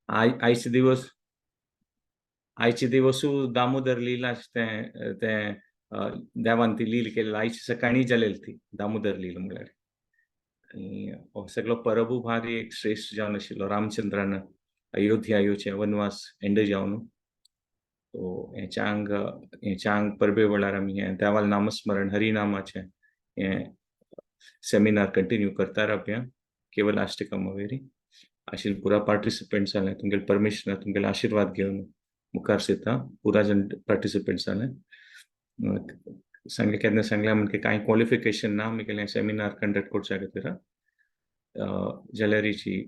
आयचे दिवस, आयचे दिवसू दामोदर लीला तें तें देवान ती लील केलेली आयची सकाळी जालेली ती दामोदर लील म्हळ्यार. आनी हो सगळो परबू भारी एक श्रेश्ठ जावन आशिल्लो. रामचंद्रान अयोध्या येवचें वनवास एंड जावन सो हें चांग, हें चांग परबे वेळार आमी हें देवाल नामस्मरण हरिनामाचें हें सेमिनार कंटिन्यू करता रावया केवल आष्टकम वगैरे आशिल्ले पुरा पार्टिसिपेंट्स जाले तुमगेले परमिशन, तुमगेले आशिर्वाद घेवन मुखार सरता. पुरा जण पार्टिसिपेंट्स जाले सांगले केन्ना सांगल्या म्हणजे कांय क्वॉलिफिकेशन ना आमी सेमिनार कंडक्ट करच्या खातीर, जाल्यारीची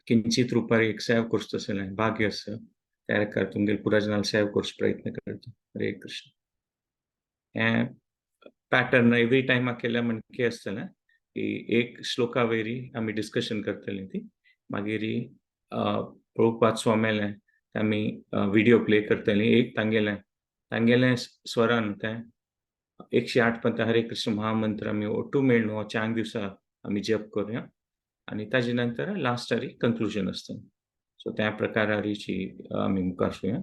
किंचित रुपार एक सेव करचो तसलें भाग्य आसा त्या तुमगेले पुरा जणांक सेव करचो प्रयत्न करता. हरे कृष्ण. हें पॅटर्न एवरी टायमा केल्या म्हणजे आसतलें की एक श्लोका वयरी आमी डिस्कशन करतली ती, मागीर प्रभुपाद स्वाम्यालें आमी विडियो प्ले करतली एक तांगेलें तांगेलें स्वरान तें 108 पंत हरे कृष्ण महामंत्र आमी ओटू मेळ्ळो हो चांग दिवसा आमी जप करूया आनी ताजे नंतर लास्ट हारी कंक्लुजन आसता. सो त्या प्रकारारीची आमी मुखार सुया.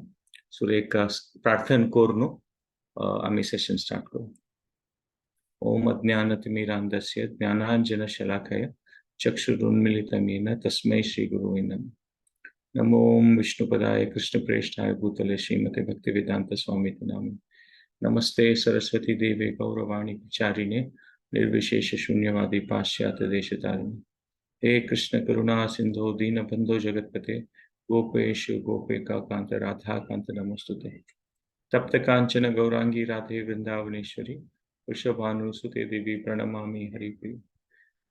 सो एक प्रार्थना करून आमी सेशन स्टार्ट करूं. ओम अज्ञानतिमिरान्धस्य ज्ञानांजनशलाकया चक्षुरुन्मीलितं येन तस्मै श्रीगुरुवे नमः. नमो विष्णुपदाय कृष्णप्रेष्ठाय भूतले श्रीमते भक्तिवेदांत स्वामीति नामिने. नमस्ते सरस्वती देवे गौरवाणी प्रचारिणे निर्विशेष शून्यवादी पाश्चात्य देशतारिणे. हे कृष्ण करुणा सिंधो दीनबंधो जगतपते गोपेश गोपिका कांत राधा कांत नमस्तुते. तप्त कांचन गौरांगी राधे वृंदावनेश्वरी वृषभानुसुते देवी प्रणमामि हरिप्रिय.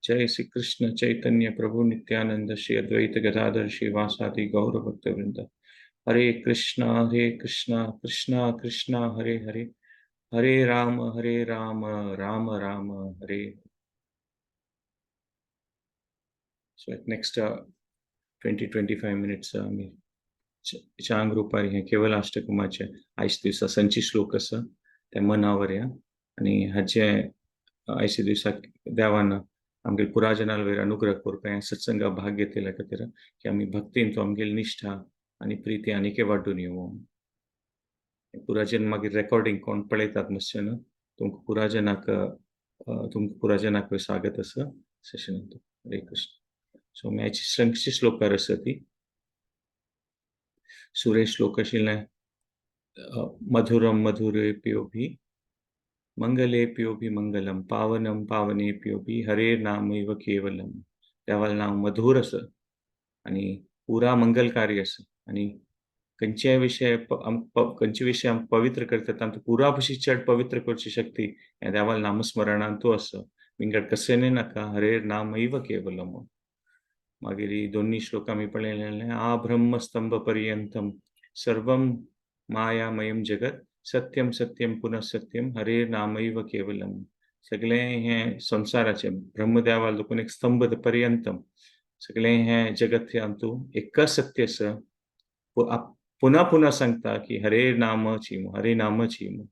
जय श्री कृष्ण चैतन्य प्रभु नित्यानंद श्री अद्वैत गदाधर श्री वासादि गौर भक्त वृंद. हरे कृष्णा कृष्णा कृष्णा हरे हरे, हरे राम राम राम हरे. So at next 20-25 minutes आमी चांग रुपार हें केवल अष्टकुमाचे आयज दिवसा संची श्लोक आसा ते मनावर या आनी हाचे आयच्या दिवसाक देवान आमगेले पुराजनाल वयर अनुग्रह करपा हें सत्संगा भाग घेतल्या खातीर की आमी भक्तीन तो आमगेली निश्ठा आनी प्रिती आनीकय वाडून येवं. पुराजन मागीर रेकॉर्डिंग कोण पळयतात मातशें न्हू तुमकां पुराजनाक, तुमकां पुराजनाक स्वागत आसा सेशनांत. हरे कृष्ण. सो आमी आयची संची श्लोकार आसा ती सुरेश श्लोक आशिल्लें मधुरम मधुरेप्योभि मंगलेप्योभि मंगलम पावनम पावनेप्योभि हरे नामैव केवलम. देवाल नांव मधुर आसा आनी पुरा मंगलकारी आसा आनी खंयच्याय विशय खंयचे विशय आमकां पवित्र करतात आमकां पुरा पशी चड पवित्र करची शक्ती ह्या देवाल नामस्मरणांतू आसा. विंगड कसलें नाका, हरे नामैव केवलम. मागीर दोन्ही श्लोक आमी पळयलें आ ब्रह्मस्तंभ पर्यंतम सर्वम मायामयम जगत सत्यम सत्यम पुनः सत्यम हरे नामैव केवलम. सगळें हें संवसाराचें ब्रह्मदेवा लोकून एक स्तंभ पर्यंतम सगळें हें जगत अंतू एक सत्य आसा. पुन्हा पुन्हा सांगता की हरे नाम चिमू, हरे नाम चिमू.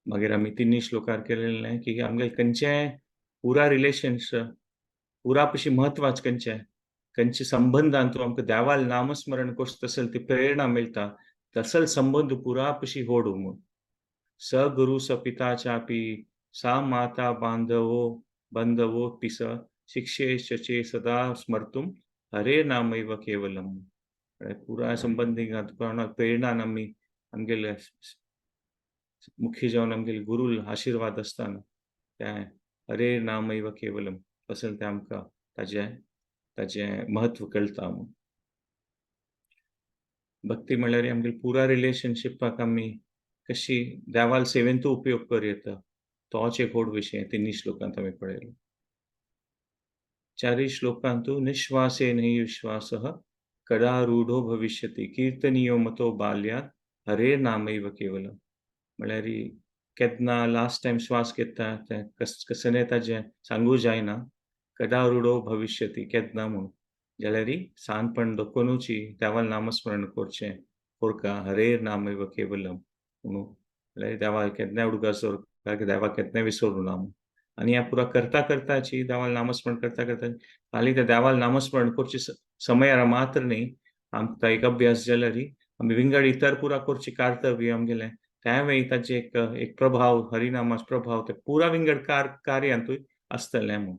मागीर आमी तिन्ही श्लोकार केलेलें की आमगेले खंयचें पुरा रिलेशन्स पुरा पशी म्हत्वाचें खंयचें खंयचे संबंदान तूं आमकां देवाल नामस्मरण करता तसल ती प्रेरणा मेळटा तसल संबंद पुरा पशी होडू म्हूण. स गुरु स पिता चापी सा माता बांधवो बंधवो पिस शिक्षे सदा स्मर्तुम हरे नामैव केवलम. पुरा संबंधी तुका प्रेरणा आमी आमगेले मुख्य जावन आमगेले गुरुल आशिर्वाद आसतना तें हरे नामैव केवलम तशें तें आमकां ताजें ताजें म्हत्व कळटा. भक्ती म्हणल्यार आमगेले पुरा रिलेशनशिपाक आमी कशी देवाल सेवेंतू उपयोग करूं येता तोच एक व्हड विशय तिन्ही श्लोकांत आमी पळयलो. चारय श्लोकांतू निश्वासेन हि विश्वासः कदा रूढो भविष्यति कीर्तनीयो मतो बाल्यात हरे नामैव केवलम. म्हळ्यार केन्ना लास्ट टायम श्वास घेता तें कसलें ताजें सांगू जायना. कदा रूढो भविष्यति केन्ना म्हूण जाल्यार सानपण दखुनूची देवाल नामस्मरण करचें कोरका हरे नामैव केवलम म्हणून. म्हळ्यार देवाक केन्नाय उडगास दवरता देवाक केन्नाय विसरूं ना म्हूण. आनी हें पुरा करता करताची देवाल नामस्मरण करता करता खाली त्या देवाल नामस्मरण करची समयार मात्र न्ही आमकां एक अभ्यास जाल्यार आमी विंगड इतर पुरा करची कर्तव्य आमगेलें त्यावेळी ताचे एक एक प्रभाव हरिनामाचो प्रभाव ते पुरा विंगड कार्यांतूय आसतलें म्हूण.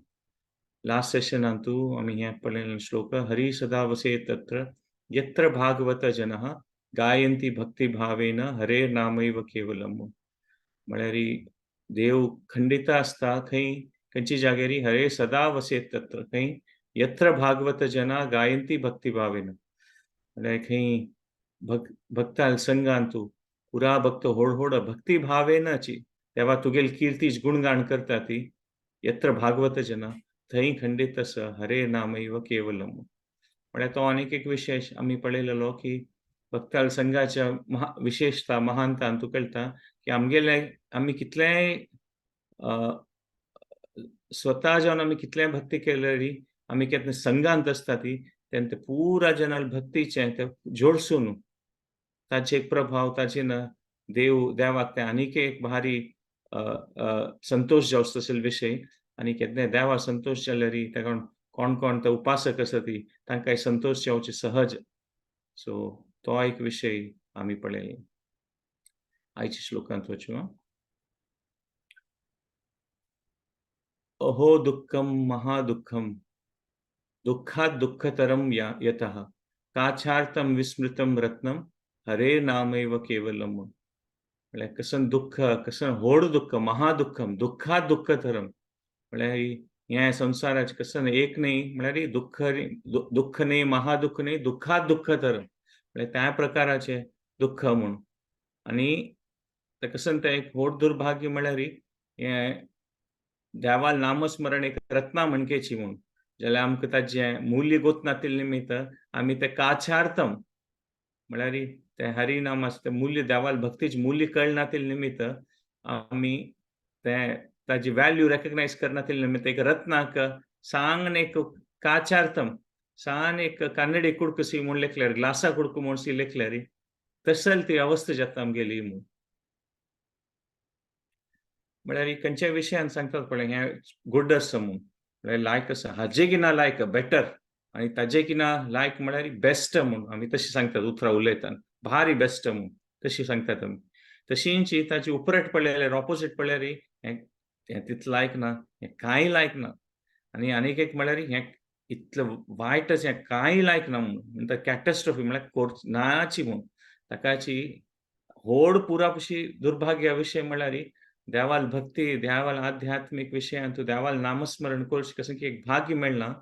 लास्ट सेशनांतू आमी हें पळयलें श्लोक हरि सदा वसे तत्र यत्र भागवत जनः गायंती भक्तिभावेन हरेर नामैव केवलम. म्हळ्यार देव खंडित आसता खंय खंयची जाग्यार हरे सदा वसेत तत्र खंय यत्र भागवत जना गायंती भक्तिभावेन. म्हळ्यार खंय भक्ताल संगांतू पुरा भक्त होड होड भक्तिभावेनची तेवा तुगेल कीर्तीच गुणगान करता ती यत्र भागवत जना थंय खंडीत आसा हरे नामैव केवलम. म्हळ्यार तो आनीक एक विशेष आमी पळयलेलो की भक्ताल संघाच्या विशेषता महानता तूं कळटा की आमगेले आमी कितलेय स्वता जावन आमी कितलेय भक्ती केल्यारी आमी केन्ना संघांत आसता ती तेन्ना ते पुरा जनाल भक्तीचें ते जोडसून ताचे एक प्रभाव ताचे ना देव देवाक ते आनीक एक भारी संतोश जावचो तसले विशय. आनी केन्ना देवा संतोश जाल्यार ताका कोण कोण ते उपासक आसा ती तांकां संतोश जावचे सहज. सो तो एक विशय आमी पळयले. आयच्या श्लोकांत वचूं. अहो दुःखम महादुःखम दुःखात् दुःखतरम यतः काचार्थम विस्मृतम रत्नम हरे नामैव केवलम. म्हळ्यार कसन दुःख कसन व्हड दुःख महादुःखम दुःखात् दुःखतरम म्हळ्यार ह्या संवसाराचें कसन एक न्ही म्हळ्यार दुःख दुःख न्ही महादुःख न्ही दुःखात् दुःखतरम म्हळ्यार त्या प्रकाराचें दुःख म्हूण. आनी तें कसन तें एक व्हड दुर्भाग्य म्हळ्यार हें देवाल नामस्मरण एक रत्ना म्हणकेची म्हूण जाल्यार आमकां ताचें मूल्य गोत नातिल्ले निमित्त आमी तें काचार्थम म्हळ्यार तें हरिनाम आसा तें मूल्य देवाल भक्तीचें मूल्य कळनातिल्ले निमित्त आमी तें ताजी व्हॅल्यू रेकग्नायज करनातिल्ले निमित्त एक रत्नाक सांगन एक काचार्थम सान एक कानडी कुडकसी म्हूण लेखल्यार ग्लासा कुडको म्हूण सी लेखल्यार तसल ती अवस्था जाता आमगेली म्हूण. म्हळ्यार खंयच्या विशयान सांगतात पळय हें गुड आसा म्हूण म्हळ्यार लायक आसा हाजे किना लायक बेटर आनी ताजे किना लायक म्हळ्यार बेस्ट म्हूण आमी तशें सांगतात उतरां उलयतना भारी बेस्ट म्हूण तशी सांगतात आमी. तशींच ताची उपरट पळयल्यार ऑपोजीट पळयल्यार हें तितलें लायक ना हें कांय लायक ना. आनी आनीक एक म्हळ्यार हें इतलें वायट अशें कांय लायक ना म्हूण म्हणटा कॅटस्ट्रॉफी म्हळ्यार कोर्च नाची म्हूण ताकाची व्हड पुरा कशी दुर्भाग्या विशय म्हळ्यार देवाल भक्ती देवाल आध्यात्मीक विशयांत देवाल नामस्मरण करचें कसं की एक भाग्य मेळना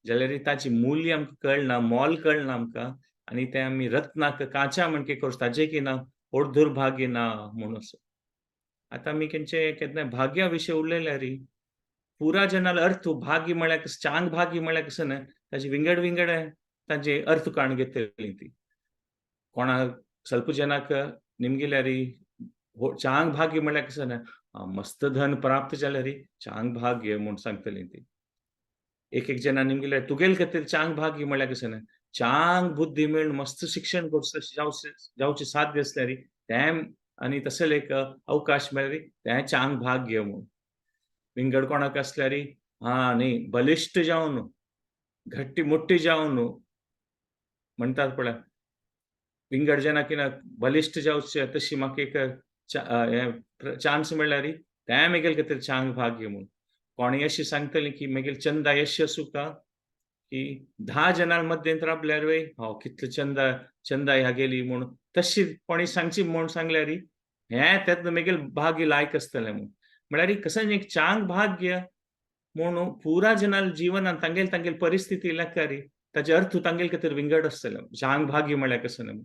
जाल्यार ताची मूल्य आमकां कळना मोल कळना आमकां आनी तें आमी रत्नाक काच्या म्हणके करचें ताजें की ना व्हड दुर्भाग्य ना म्हूण असो. आतां आमी खंयचे केन्ना भाग्या विशय उलयल्यार पुरा जनाल अर्थ भाग्य म्हळ्यार चांग भाग्य म्हळ्यार कसं न्हय ताजे विंगड विंगड ताजे अर्थ काडून घेतली ती. कोणाक ಸ್ವಲ್ಪ जनाक निमगिल्यार चांग भाग्य म्हळ्यार कसं न्हय मस्त धन प्राप्त जाल्यार चांग भाग्य म्हूण सांगतली ती. एक एक जना निमगिल्यार तुगेल खातीर चांग भाग्य म्हळ्यार कसं न्हय चांग बुद्धी मेळून मस्त शिक्षण करचें जावचें साध्य आसल्यार तें आनी तसले एक अवकाश मेळ्ळ्यार तें चांग भाग्य म्हूण. विंगड कोणाक आसल्यार हा न्ही बलिश्ट जावन घट्टी मुट्टी जावन म्हणटात पळय विंगड जना कितें बलिश्ट जावचें तशी म्हाका एक चान्स मेळ्ळ्यार तें मेगेल खातीर चांग भाग्य म्हूण. कोणूय अशें सांगतलें की मेगेल चंदा यश सुका की 10 जणां मध्येंत राबल्यार वय हांव कितले चंदा चंदा ह्या गेली म्हूण तशी कोणी सांगची म्हूण सांगल्यार हें तेन्ना मेगेल भाग्य लायक आसतलें म्हूण. म्हळ्यार कसं एक चांग भाग्य म्हूण पुरा जनाल जिवनान तांगेल तांगेल परिस्थिती लेखारी ताजे अर्थ तांगेल खातीर विंगड आसतले चांग भाग्य म्हळ्यार कसं न्हय.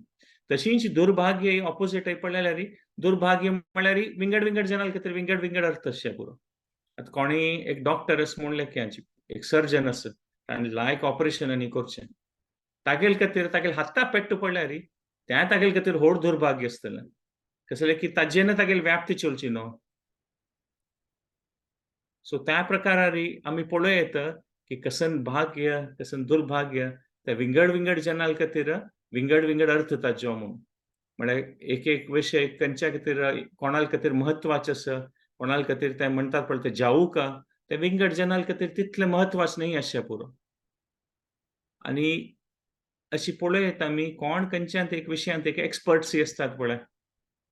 तशींच दुर्भाग्य ऑपोजीट पळयल्यार दुर्भाग्य म्हळ्यार विंगड विंगड जनाल खातीर विंगड विंगड अर्थ आसचे पुरो. आतां कोणूय एक डॉक्टर आसा म्हूण लेखयांची एक सर्जन आसा ताणें लायक ऑपरेशन आनी करचें तागेल खातीर तागेल हाता पेट्ट पडल्यार तें तागेल खातीर व्हड दुर्भाग्य आसतलें कसलें की ताजेन तागेल व्याप्ती चलची न्हू. सो त्या प्रकारारी आमी पळोवं येता की कसन भाग्य कसन दुर्भाग्य त्या विंगड विंगड जनाल खातीर विंगड विंगड अर्थ ताजो म्हूण. म्हळ्यार एक एक विशय खंयच्या खातीर कोणाल खातीर म्हत्वाचें आसा कोणाल खातीर तें म्हणटात पळय तें जावू का तें विंगड जनाल खातीर तितलें म्हत्वाचें न्ही आसचें पुरो. आनी अशी पळयत आमी कोण खंयच्यान एक विशयांत एक एक्सपर्ट्स आसतात पळय,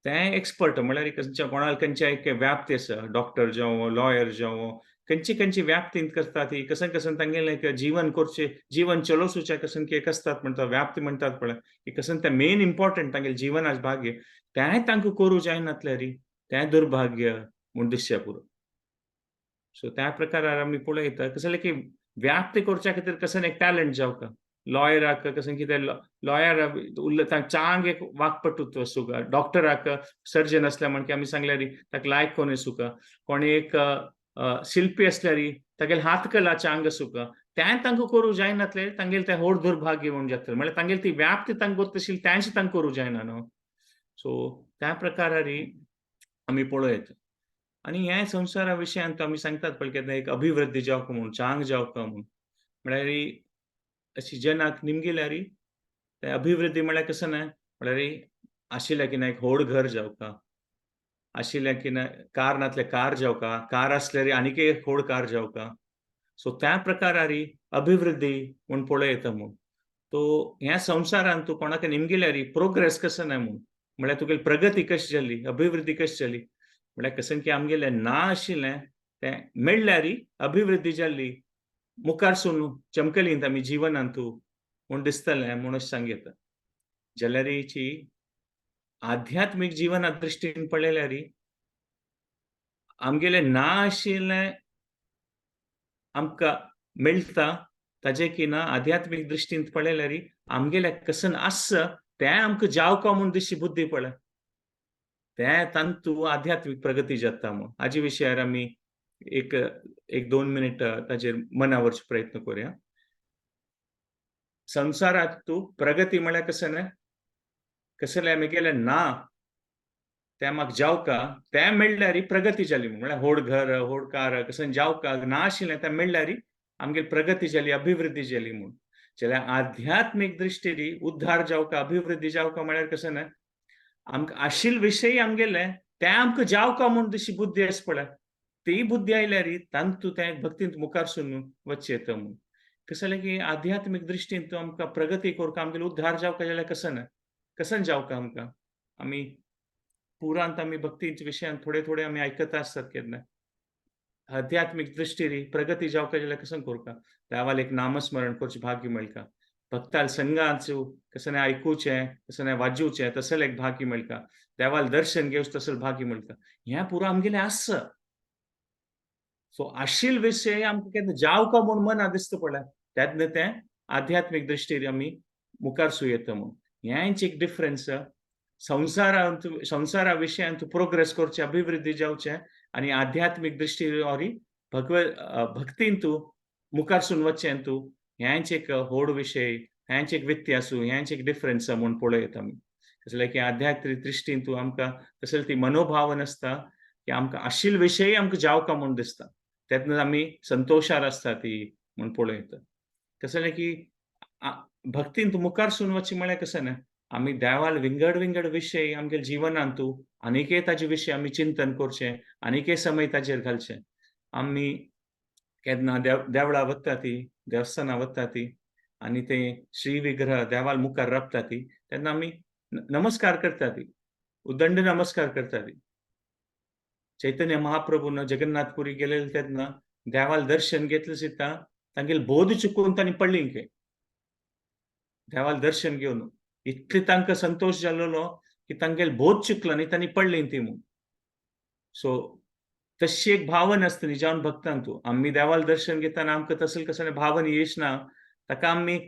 ते एक्सपर्ट म्हळ्यार खंयच्या कोणाक खंयच्या एक व्याप्ती आसा, डॉक्टर जावं, लॉयर जावं, खंयची खंयची व्याप्तींत करता ती कसन कसन तांगेलें एक जीवन करचें, जीवन चलोवचें कसन एक आसतात म्हणटा, व्याप्ती म्हणटात पळय, की कसन तें मेन इम्पॉर्टंट तांगेलें जिवनाच भाग्य तेंय तांकां करूं जायनातलें री, तें दुर्भाग्य म्हूण दिसचें पुरो. सो त्या प्रकारार आमी पळयता कसलें की व्याप्ती करच्या खातीर कसन एक टॅलंट जावका, लॉयराक कसन कितें लॉयर उरले चांग एक वाक्पटुत्व आसूका, डॉक्टराक सर्जन आसल्या म्हण की आमी सांगल्यार ताका लायक कोण आसूका, कोणी एक शिल्पी आसल्यार तागेले हातकला चांग आसूका, तें तांकां करूं जायनातलें, तांगेलें तें व्हड दुर्भाग्य म्हूण जातलें. म्हळ्यार तांगेली ती व्याप्ती तांकां गोत्त आशिल्ली तेंच तांकां करूं जायना न्हू. सो त्या प्रकारारी आमी पळयत आनी ह्या संवसारा विशयांत आमी सांगतात पळय केन्ना एक अभिवृद्धी जावका म्हूण, चांग जावका म्हूण, म्हळ्यार अशी जनाक निमगिल्यार ते अभिवृद्धी म्हळ्यार कसं ना, म्हळ्यार आशिल्लें की ना एक व्हड घर जावका, आशिल्लें की ना कार नातलें कार जावका, कार आसल्यार आनीक एक व्हड कार जावका. सो त्या प्रकारारी अभिवृद्धी म्हूण पळयता म्हूण. तो ह्या संवसारांत तूं कोणाक निमगिल्यार प्रोग्रेस कसं ना म्हूण, म्हळ्यार तुगेली प्रगती कशी जाली, अभिवृद्धी कशी जाली, म्हळ्यार कसन की आमगेलें ना आशिल्लें तें मेळ्ळ्यार अभिवृद्धी जाली, मुखार सून चमकलींत आमी जिवनांत म्हूण दिसतलें म्हूण अशें सांगता. जाल्यारीची आध्यात्मीक जिवना दृश्टीन पळयल्यार आमगेलें ना आशिल्लें आमकां मेळटा, ताजें की ना आध्यात्मीक दृश्टीन पळयल्यार आमगेलें कसन आसा तें आमकां जावका म्हूण दिशी बुद्धी पळय, तें तांतू आध्यात्मीक प्रगती जाता म्हूण. हाजे विशयार आमी एक एक दोन मिनीट ताजेर मनावरचो प्रयत्न करुया. संवसारांत तूं प्रगती म्हळ्यार कशें न्हय, कसलें आमी ना तें म्हाका जावका तें मेळ्ळ्यार प्रगती जाली म्हूण, म्हळ्यार व्हड घर व्हड कार कसं जावका ना आशिल्लें तें मेळ्ळ्यार आमगेली प्रगती जाली, अभिवृद्धी जाली म्हूण. जाल्यार आध्यात्मीक दृश्टीन उद्धार जावका, अभिवृद्धी जावका म्हळ्यार कशें न्हय, आमकां आशिल्ले विशय आमगेले तें आमकां जावका म्हूण तशी बुद्धी आसा पळय, ती बुद्धी आयल्यार तांतू तें भक्तींत मुखार सून वचचें येता म्हूण. कशें जालें की आध्यात्मीक दृश्टीन तूं आमकां प्रगती करका, आमगेलो उद्धार जावका जाल्यार कसं न्हय, कसन जावका आमकां. आमी पुरांत आमी भक्तीच्या विशयान थोडे थोडे आमी आयकता आसतात केन्ना आध्यात्मीक दृश्टीन प्रगती जावका जाल्यार कसं करका, देवाल एक नामस्मरण करचें भाग्य मेळका, भक्ताल संगाचो कसं आयकुचें कसं वाजोवचें तसलें एक भाग्य मेळका, देवाल दर्शन घेवचें तसलें भाग्य मेळका, हें पुरो आमगेलें आसा. सो आशिल विशय आमकां केन्ना जावका म्हूण मना दिसता पळय, तेन्ना तें आध्यात्मीक दृश्टीन आमी मुखार सू येता म्हूण. हेंच एक डिफरन्स संवसारांत, संवसारा विशयांत प्रोग्रेस करचें, अभिवृद्धी जावचें आनी आध्यात्मीक दृश्टीन ऑरी भक्तीन तूं मुखार सून वचचें तूं, हेंच एक व्हड विशय, हेंच एक व्यत्यास, हेंच एक डिफरन्स म्हूण पळयता आमी. कसलें की आध्यात्मीक दृश्टीन तूं आमकां कसलें ती मनोभावन आसता की आमकां आशिल्ले विशय आमकां जावका म्हूण दिसता, तेन्ना आमी संतोशार आसता ती म्हूण पळयता. कसलें की भक्तीन तूं मुखार सून वचचें म्हळ्यार कशें न्हय, आमी देवाल विंगड विंगड विशय आमगे जिवनांत आनीकय ताजे विशय आमी चिंतन करचें, आनीकय समय ताजेर घालचें. आमी केन्ना देवळां वता ती, देवस्थानां वता ती आनी ते श्री विग्रह देवाल मुखार राबता ती, तेन्ना आमी नमस्कार करता ती, उदंड नमस्कार करता ती. चैतन्य महाप्रभून जगन्नाथपुरी गेलेले तेन्ना देवाल दर्शन घेतलें सुद्दां तांगेले बोध चुकून तांणी पडली खंय देवाल दर्शन घेवन, इतले तांकां संतोश जालेलो की तांगेले बोध चुकलो आनी तांणी पडली ती म्हूण. सो तशी एक भावन आसता न्ही जावन भक्तांक तूं आमी देवाल दर्शन घेतना आमकां तसलें कसलें भावन येश ना, ताका आमी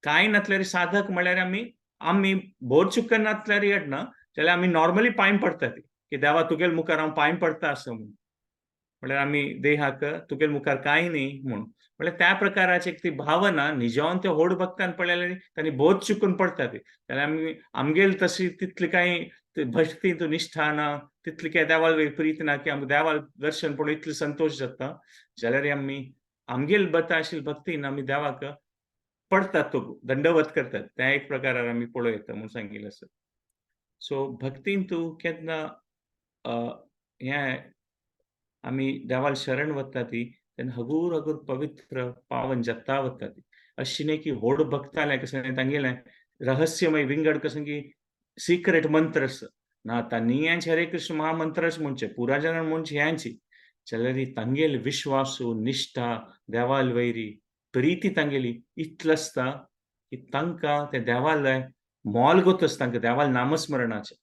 कांय नातल्यार साधक म्हळ्यार आमी आमी बोध चुकनातल्यार येना जाल्यार आमी नॉर्मली पांय पडटा ती की देवा तुगेल मुखार हांव पांय पडटा आसा म्हूण, म्हळ्यार आमी देहाक तुगेल मुखार कांय न्ही म्हूण. म्हळ्यार त्या प्रकाराची एक ती भावना निजावन त्या व्हड भक्तान पळयल्यार तांणी बोध चुकून पडटा ती, जाल्यार आमी आमगेल तशी तितली कांय भक्ती तूं निश्ठा ना, तितली कांय देवाल प्रीत ना की आमकां देवाल दर्शन पळोवन इतलो संतोश जाता, जाल्यार आमी आमगेल बता आशिल्ली भक्तीन आमी देवाक पडटात, तो दंडवत करतात, त्या एक प्रकारार आमी पळोवं येता म्हूण सांगिल्लें आसा. सो भक्तीन तूं केन्ना हें आमी देवाल शरण वता ती तेन्ना हगूर हगूर पवित्र पावन जाता वता ती. अशी न्ही की व्हड भक्तालें कशें तांगेलें रहस्यमय विंगड कशें की सिक्रेट मंत्र आसा ना, तांणी हरे कृष्ण महामंत्रच म्हणचे, पुरा जाणां म्हणचे ह्यांची. जाल्यार तांगेले विश्वासू निश्ठा देवाल वैरी प्रिती तांगेली इतली आसता की तांकां ते देवाले मोल गोत आसता, तांकां देवाल नामस्मरणाचें.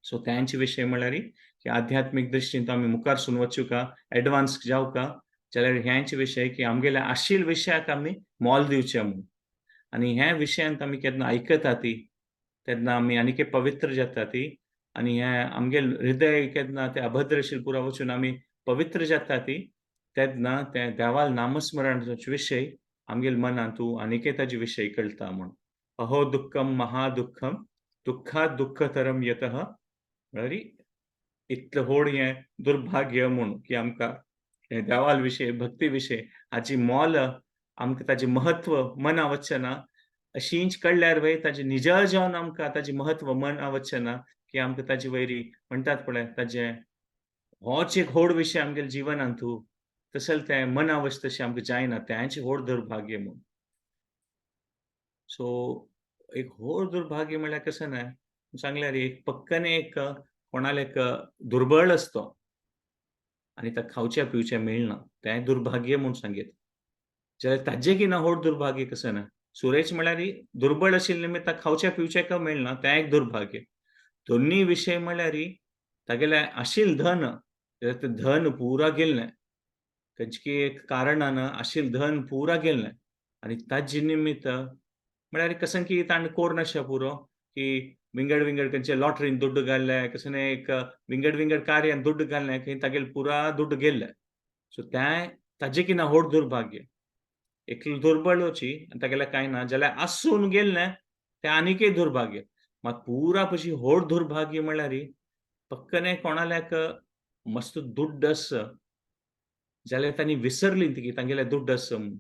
सो त्यांचे विशय म्हळ्यार की आध्यात्मीक दृश्टीन आमी मुखार सून वचूका, एडवान्स जावका जाल्यार ह्यांचे विशय की आमगेल्या आशील विशयाक आमी मोल दिवचें म्हूण. आनी ह्या विशयांत आमी केन्ना आयकता ती तेन्ना आमी आनीक पवित्र जाता ती, आनी हें आमगेल हृदय केन्ना ते अभद्रशील पुरा वचून आमी पवित्र जाता ती तेन्ना ते देवाल नामस्मरणाचो विशय आमगेल मनांतू आनीक ताजे विशय कळटा म्हूण. अहो दुःखम महादुःखम दुःखात दुःखतरम यतः, म्हळ्यार इतलें व्हड हें दुर्भाग्य म्हूण की आमकां हे देवाल विशय भक्ती विशय हाची मोल आमकां ताजें म्हत्व मना वचचें ना. अशींच कळ्ळ्यार वय ताजें निजळ जावन आमकां ताजें म्हत्व मना वचचें ना की आमकां ताजे वयरी म्हणटात पळय ताजें होच एक व्हड विशय आमगेल्या जिवनांतू तशें तें मना वच तशें आमकां जायना, तेंच व्हड दुर्भाग्य म्हूण. सो एक व्हड दुर्भाग्य म्हळ्यार कशें न्हय सांगल्यार एक पक्कने एक कोणाले एक दुर्बळ आसतो आनी ताका खावचें पिवचें मेळना, तें दुर्भाग्य म्हूण सांगीत. जाल्यार ताजें की ना व्हड दुर्भाग्य कशें ना, सुरेश म्हळ्यार दुर्बळ आशिल्ले निमित्त ताका खावचें पिवचें का मेळना, तें एक दुर्भाग्य. दोन्ही विशय म्हळ्यार तागेलें आशिल्लें धन, जाल्यार तें धन पुरा गेल्लें, खंयचे एक कारणान आशिल्लें धन पुरा गेल्लें आनी ताजे निमित्त म्हळ्यार कशें की ताणें कोर नाशें पुरो की विंगड विंगड खंयचे लॉटरीन दुड्ड घाल्ले, कशें एक विंगड विंगड कार्यान दुड्ड घाल्लें, खंय तागेलें पुरा दुड्ड गेल्लें. सो तें ताजें की ना व्हड दुर्भाग्य. एकलो दुर्बळ वची आनी तागेलें कांय ना जाल्यार आसून गेल्लें तें आनीकय दुर्भाग्य. मात पुरा पशी व्हड दुर्भाग्य म्हळ्यार पक्कने कोणाल्याक मस्त दुड्ड आसा जाल्यार तांणी विसरली ती तांगेलें दुड्ड आसा म्हूण.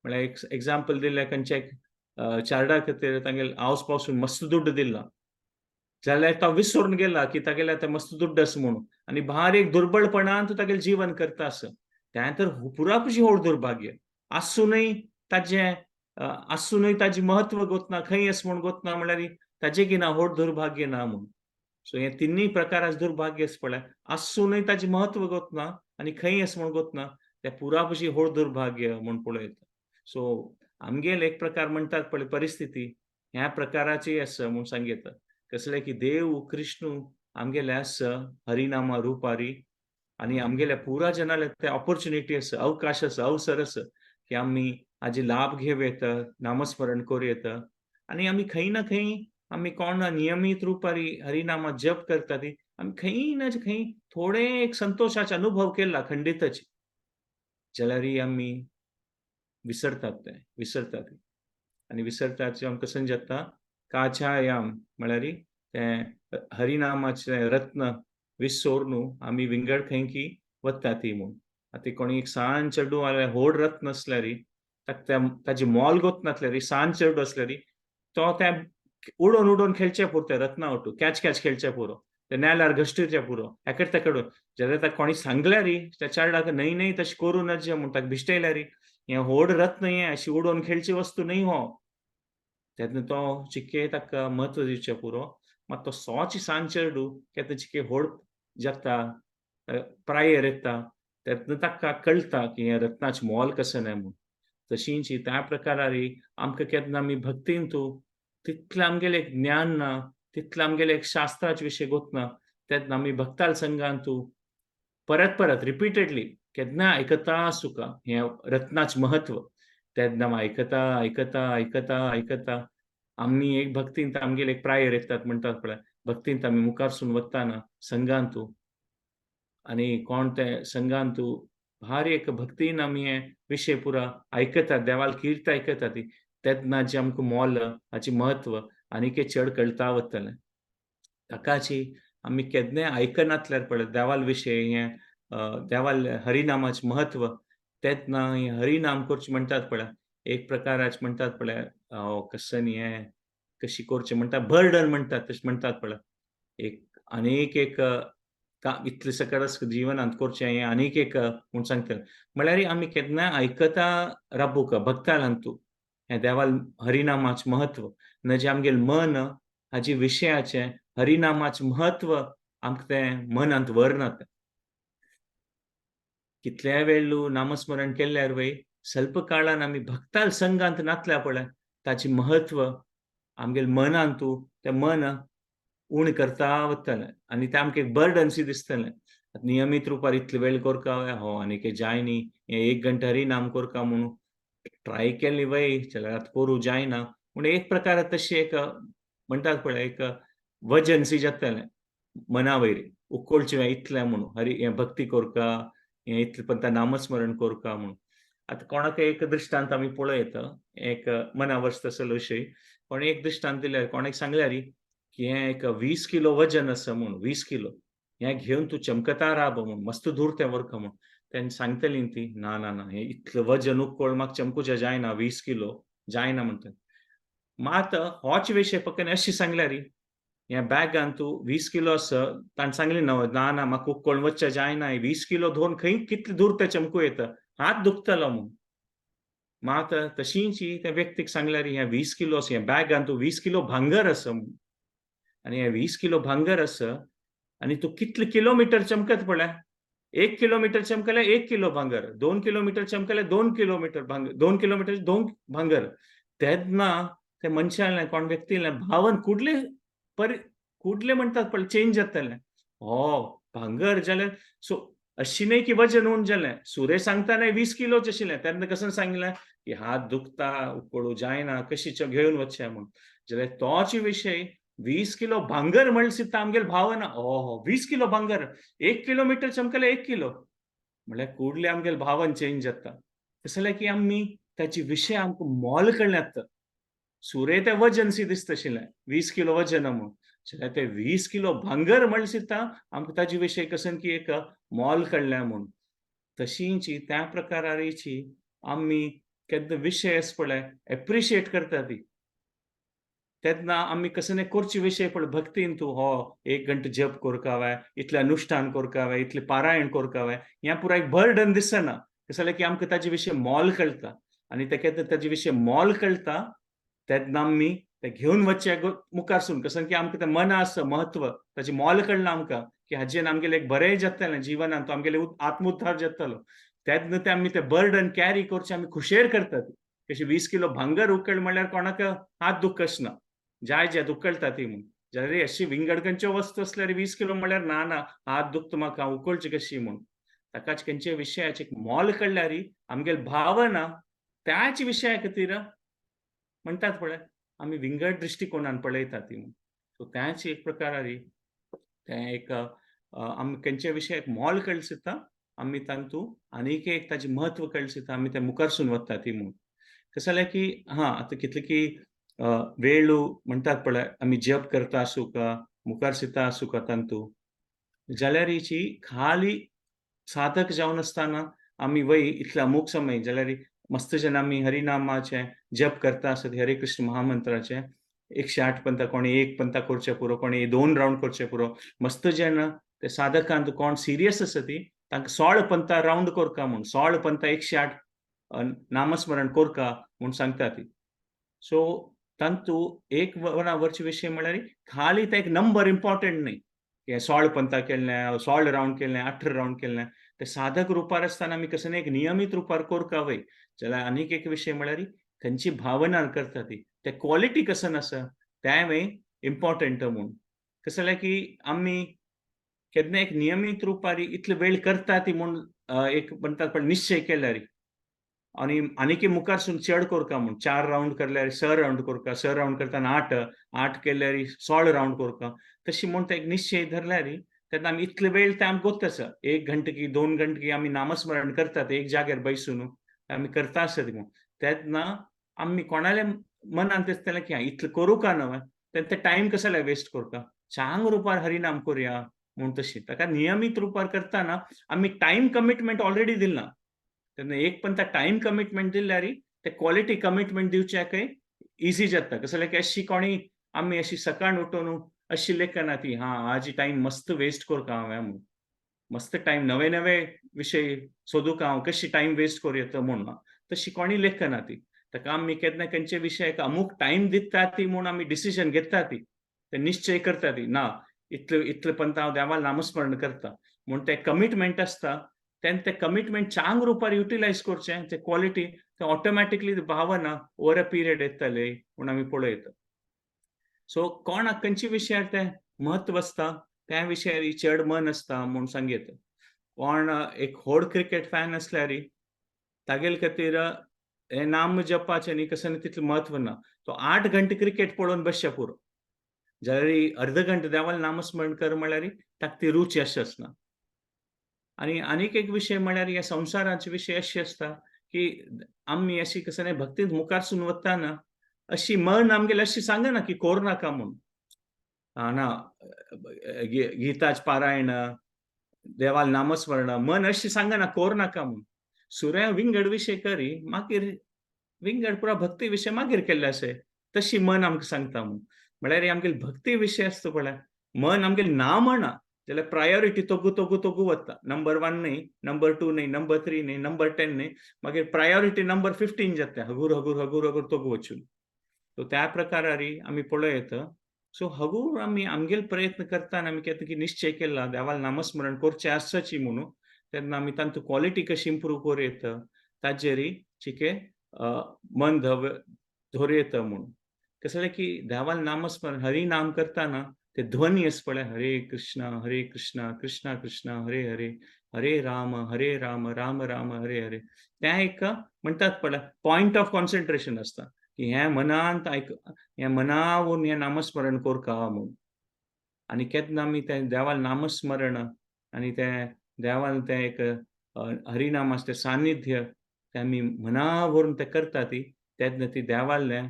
म्हळ्यार एक एग्जाम्पल दिल्यार खंयच्या एक चार्डा खातीर तांगेले आवस पावसून मस्त दुड्ड दिला जाल्यार तो विसरून गेला की तागेले आतां मस्त दुड्ड आसा म्हणून, आनी भार एक दुर्बळपणान तो तागेलें जीवन करता आसा. तें तर पुरा पशी व्हड दुर्भाग्य. आसूनय ताजें आसूनय ताजें म्हत्व गोतना, खंय आसा म्हूण गोतना, म्हळ्यार ताजें की ना व्हड दुर्भाग्य ना म्हूण. सो हे तिन्ही प्रकाराचे दुर्भाग्य आसा पळय, आसूनय ताजें म्हत्व गोतना आनी खंय आसा म्हूण गोतना, तें पुरा पशी व्हड दुर्भाग्य म्हूण पळयता. सो आमगेल एक प्रकार म्हणटात पळय परिस्थिती ह्या प्रकाराची आसा म्हूण सांगता. कसलें की देव कृष्णू आमगेले आसा हरिनामा रुपारी आनी आमगेल्या पुरा जनाले ते ऑपॉर्च्युनिटी आसा, अवकाश आसा, अवसर आसा की आमी हाजे लाभ घेवं येता, नामस्मरण करूं येता. आनी आमी खंय ना खंय आमी कोण नियमीत रुपारी हरिनामा जप करता ती आमी खंय ना खंय थोडे एक संतोशाचे अनुभव केला खंडितच, जाल्यारय आमी विसरतात, ते विसरतात. आनी विसरतात आमकां कशें जाता काचायाम म्हळ्यार तें हरिनामाचें रत्न विसोर आमी विंगड खंय की वता ती म्हूण. आतां कोणी एक सान चेडूं जाल्यार व्हड रत्न आसल्यार ताका ताजी मोल गोत नासल्यार, सान चेडूं आसल्यार तो त्या उडोवन उडोवन खेळचें पुरो, तें रत्ना ओटू कॅच कॅच खेळचें पुरो, ते नेल्यार घश्टीचें पुरो, एकडे तेकडे. जाल्यार ताका कोणी सांगल्यार त्या चेडवाक न्हय न्हय तशें करूं नजे म्हूण ताका भिश्टयल्यार, हें व्हड रत्न हें अशी उडोवन खेळची वस्तू न्हय हो, तेन्ना तो चिके ताका म्हत्व दिवचें पुरो. मात तो सोच सान चेडूं केन्ना चिके व्हड जाता, प्रायेर येता, तेन्ना ताका कळटा की हें रत्नाचें मोल कशें न्हय म्हूण. तशींच त्या प्रकारारी आमकां केन्ना आमी भक्तीन तूं तितलें आमगेलें एक ज्ञान ना, तितलें आमगेलें एक शास्त्राचे विशय गोतना, तेन्ना आमी भक्ताल संघान तूं परत परत रिपीटेडली केन्ना आयकता सुका हें रत्नाचें म्हत्व, तेन्ना आयकता आयकता आयकता आयकता आमी एक भक्तींत आमगेले एक प्रायर येतात म्हणटात पळय, भक्तींत आमी मुखारसून वताना संघान तूं आनी कोण ते संघान तूं भारी एक भक्तीन आमी हे विशय पुरा आयकतात, देवाल कीर्त आयकता ती, तेन्ना जे आमकां मोल हाचें म्हत्व आनीक चड कळटा वतलें. ताकाची आमी केन्नाय आयकनातल्यार पळय देवाल विशय हें देवाल हरिनामाचें म्हत्व, तेन्ना हें हरिनाम करचें म्हणटात पळय एक प्रकाराचें म्हणटात पळय कशें हें कशी करचें म्हणटा, बर्डन म्हणटात तशें म्हणटात पळय एक आनीक एक इतलें सकळस जिवनांत करचें हें आनीक एक म्हूण सांगता. म्हळ्यार आमी केन्नाय आयकता राबूका भक्तालांतू हें देवाल हरिनामाचें म्हत्व न जें आमगेलें मन हाजी विशयाचें हरिनामाचें म्हत्व आमकां तें मनांत व्हरना. तें कितल्याय वेळ नामस्मरण केल्यार वय स्वल्प काळान आमी भक्ताल संघांत नातल्या पळय ताचें म्हत्व आमगेले मनांतू तें मन उण करता वतलें आनी तें आमकां एक बर्डनशी दिसतलें. नियमीत रुपार इतले वेळ करका हो आनी जाय न्ही, हें एक घंटा हरिनाम करका म्हणून ट्राय केली वय जाल्यार आतां करूं जायना पूण एक प्रकार तशी एक म्हणटात पळय एक वजनसी जातलें मना वयर उकोळचें इतलें म्हणून हरी हें भक्ती करका, हें इतलें पण नामस्मरण करका म्हणून. आतां कोणाक एक दृश्टांत आमी पळयता, एक मना वचता तसलो विशय कोण एक दृश्टांत दिल्यार कोणाक सांगल्यार की हें एक 20 किलो वजन आसा म्हणून, 20 किलो हें घेवन तूं चमकता राब म्हणून, मस्त दूर तें व्हरका म्हणून. तेन्ना सांगतली ती ना ना ना हें इतलें वजन उक्कोळ म्हाका चमकुचें जायना, 20 किलो जायना म्हणटा. मात होच विशय फक्त अशी सांगल्यार ह्या बॅगान तूं 20 किलो आसा, ताणें सांगलें ना ना ना म्हाका उक्कोळ वचचें जायना, 20 किलो धरून खंय कितलें दूर तें चमकूं येता, हात दुखतलो म्हणून. मात तशींच त्या व्यक्तीक सांगल्यार ह्या 20 किलो आसा, ह्या बॅगान तूं 20 किलो भांगर आसा आनी हें 20 किलो भांगर आसा आनी तूं कितले किलोमिटर चमकत पळय, 1 किलोमिटर चमकल्यार 1 किलो भांगर, 2 किलोमिटर चमकल्यार 2 किलोमिटर भांगर, 2 किलोमिटर 2 भांगर. तेन्ना ते मनशालें कोण व्यक्तीलें भावन कुडले परी कुडले म्हणटात पळय चेंज जातलें. हो भांगर जाल्यार सो अशी न्हय की वजन उण जालें. सुरे सांगता न्हय 20 किलोच आशिल्लें, तेन्ना कसो सांगलें की हात दुखता उकळू जायना कशी घेवन वचचें म्हूण. जाल्यार तोच विशय 20 किलो भांगर म्हणल्यार सुद्दां आमगेले भावना ओहो 20 किलो भांगर, 1 किलोमिटर चमकले 1 किलो म्हणल्यार कुडले आमगेले भावन चेंज जाता. तशें जाल्यार की आमी ताची विशय आमकां मोल कळ्ळें. आतां सुरे तें वजन सी दिसता आशिल्लें 20 किलो वजन म्हणून, जाल्यार ते 20 किलो भांगर म्हणल्यार सुद्दां आमकां ताजे विशय कसन की एक मोल कळ्ळें म्हूण. तशींच त्या प्रकाराची आमी केन्ना विशय आसा पळय एप्रिशिएट करता ती, तेन्ना आमी कसं न्ही करचे विशय पळय भक्तीन तूं हो 1 घंटा जप करका, इतलें अनुष्ठान करका, इतलें पारायण करका, हें पुराय एक बर्डन दिसना. कशें जाल्यार की आमकां ताजे विशय मोल कळटा आनी ते केन्ना ताजे विशय मोल कळटा तेन्ना आमी ते घेवन वचचे मुखारसून कसं की आमकां तें मना आसा म्हत्व ताचें मोल कळना आमकां की हाजेन आमगेलें एक बरें जातलें जिवनान, तो आमगेलें आत्मोद्धार जातलो. तेन्ना तें आमी तें बर्डन कॅरी करचें आमी खुशेर करतात. कशें 20 किलो भांगर उकळ म्हणल्यार कोणाक हात दुखना, जाय जाय उकळटा ती म्हूण. जाल्यार अशी विंगड खंयच्यो वस्तू आसल्यार 20 किलो म्हणल्यार ना ना हात दुखता म्हाका उकळची कशी म्हूण. ताकाच खंयच्या विशयाचें मोल कळ्ळ्यार आमगेले भावना त्याच विशया खातीर म्हणटात पळय आमी विंगड दृश्टिकोनान पळयता ती म्हूण. सो त्याच एक प्रकारारी तें एक आमी खंयच्या विशयाक मोल कळसिता आमी तांतू आनीक एक ताचें म्हत्व कळसिता आमी तें मुखारसून वता ती म्हूण. कशें जाल्यार की हां आतां कितले की वेळ म्हणटात पळय आमी जप करता आसूं का मुखार सिता आसूं का तांतू जाल्यार हिची खाली साधक जावन आसतना आमी वय इतले अमूक समय जाल्यार मस्त जन आमी हरिनामाचें जप करता आसत हरे कृष्ण महामंत्राचें 108 पंता, कोणी 1 पंता करचें पुरो, कोणी 2 रावंड करचें पुरो. मस्त जन ते साधकांत कोण सिरियस आसा ती तांकां 16 पंता रावंड करका म्हूण, 16 पंता 108 नामस्मरण करका म्हूण सांगता ती. सो तांतू एक वरचे विशय म्हळ्यार खाली ते एक नंबर इम्पॉर्टंट न्ही, हे 16 पंता केल्लें, 16 रावंड केल्लें, 18 रावंड केल्लें, ते साधक रुपार आसतना आमी कसं एक नियमीत रुपार करका वय. जाल्यार आनीक एक विशय म्हळ्यार खंयची भावना करता ती ते क्वॉलिटी कसन आसा तें इम्पॉर्टंट म्हूण. कशें जाल्यार की आमी केन्ना एक नियमीत रुपार इतले वेळ करता ती म्हूण एक म्हणटात पण निश्चय केल्यार आनी आनीक मुखारसून चड करका म्हूण 4 रावंड करल्यार 6 रावंड करका, 6 रावंड करतना 8, 8 केल्यार 16 रावंड करका, तशी म्हूण ते एक निश्चय धरल्यार तेन्ना आमी इतले वेळ ते आमकां गोत्त आसा 1 घंटे की 2 घंटे की आमी नामस्मरण करतात एक जाग्यार बैसून आमी करता आसत म्हूण. तेन्ना आमी कोणाल्या मनांत दिसतलें की इतलें करूं का न्हय, तेन्ना ते टायम कसो जाल्यार वेस्ट करता, चांग रुपार हरिनाम करुया म्हूण. तशी ताका नियमीत रुपार करतना आमी टायम कमिटमेंट ऑलरेडी दिला, तेन्ना एक पण त्या टायम कमिटमेंट दिल्यार ते क्वॉलिटी कमिटमेंट दिवच्याकय इजी जाता. कसं जाल्यार की अशी कोणी आमी अशी सकाळ उठून अशी लेखना ती हां आज टायम मस्त वेस्ट करता हांवें म्हूण, मस्त टायम नवे नवे विशय सोदूंक हांव कशी टायम वेस्ट करूं येता म्हूण ना, तशी कोणी लेखना ती. ताका आमी केन्ना खंयचे विशयाक अमूक टायम दिता ती म्हूण आमी डिसिजन घेता ती, ते निश्चय करता ती ना इतले इतले पंत हांव देवाक नामस्मरण करता म्हूण ते कमिटमेंट आसता. तेन्ना ते कमिटमेंट चांग रुपार युटिलायज करचें, ते क्वॉलिटी ते ऑटोमॅटिकली भावना ओवर अ पिरियड येतले म्हूण आमी पळयता. सो कोणाक खंयच्या विशयार तें म्हत्व आसता त्या विशयार चड मन आसता म्हूण सांगयता. कोण एक व्हड क्रिकेट फॅन आसल्यार तागेले खातीर हें नाम जपाचें न्ही कसं तितलें म्हत्व ना. तो 8 घंटे क्रिकेट पळोवन बसचे पुरो, जाल्यार अर्द घंटे देवालें नामस्मरण कर म्हळ्यार ताका ती रुची अशी आसना. आनी आनीक एक विशय म्हळ्यार ह्या संवसाराचे विशय अशे आसता की आमी अशी कसं न्ही भक्तींत मुखारसून वतना अशी मन आमगेलें अशी सांगना की कोर नाका म्हूण. ना गीताच पारायण, देवाल नामस्मरण, मन अशी सांगना कोर नाका म्हूण. सुर्या विंगड विशय करी मागीर विंगड पुरा भक्ती विशय मागीर केल्ले आसे तशी मन आमकां सांगता म्हूण. म्हळ्यार आमगेले भक्ती विशय आसता पळय मन आमगेले ना म्हणा जाल्यार प्रायोरिटी तोगू तोगू तोगू वता. नंबर 1 न्ही, नंबर 2 न्ही, नंबर 3 न्ही, नंबर 10 न्ही, मागीर प्रायोरिटी नंबर 15 जाता हगूर हगूर हगूर हगूर तोगू वचून. सो त्या प्रकारारी आमी पळयत. सो हगूर आमी आमगेले प्रयत्न करतना आमी केन्ना की निश्चय केला देवाल नामस्मरण करचें आसची म्हणून तेन्ना आमी तांतू क्वॉलिटी कशी इम्प्रूव करूं येता ताजेर चिके मन धर येता म्हूण. कसलें जालें की देवाल नामस्मरण हरिनाम करतना ते ध्वनी आसा पळय हरे कृष्ण हरे कृष्ण कृष्ण कृष्ण हरे हरे हरे राम हरे राम राम राम हरे हरे, तें एक म्हणटात पळय पॉयंट ऑफ कॉन्सन्ट्रेशन आसता की हें मनांत आयक, हें मनावून हें नामस्मरण करका म्हूण. आनी केन्ना आमी तें देवाल नामस्मरण आनी तें देवान तें एक हरिनामाचें तें सानिध्य तें आमी मना व्हरून तें करता ती तेन्ना ती देवालें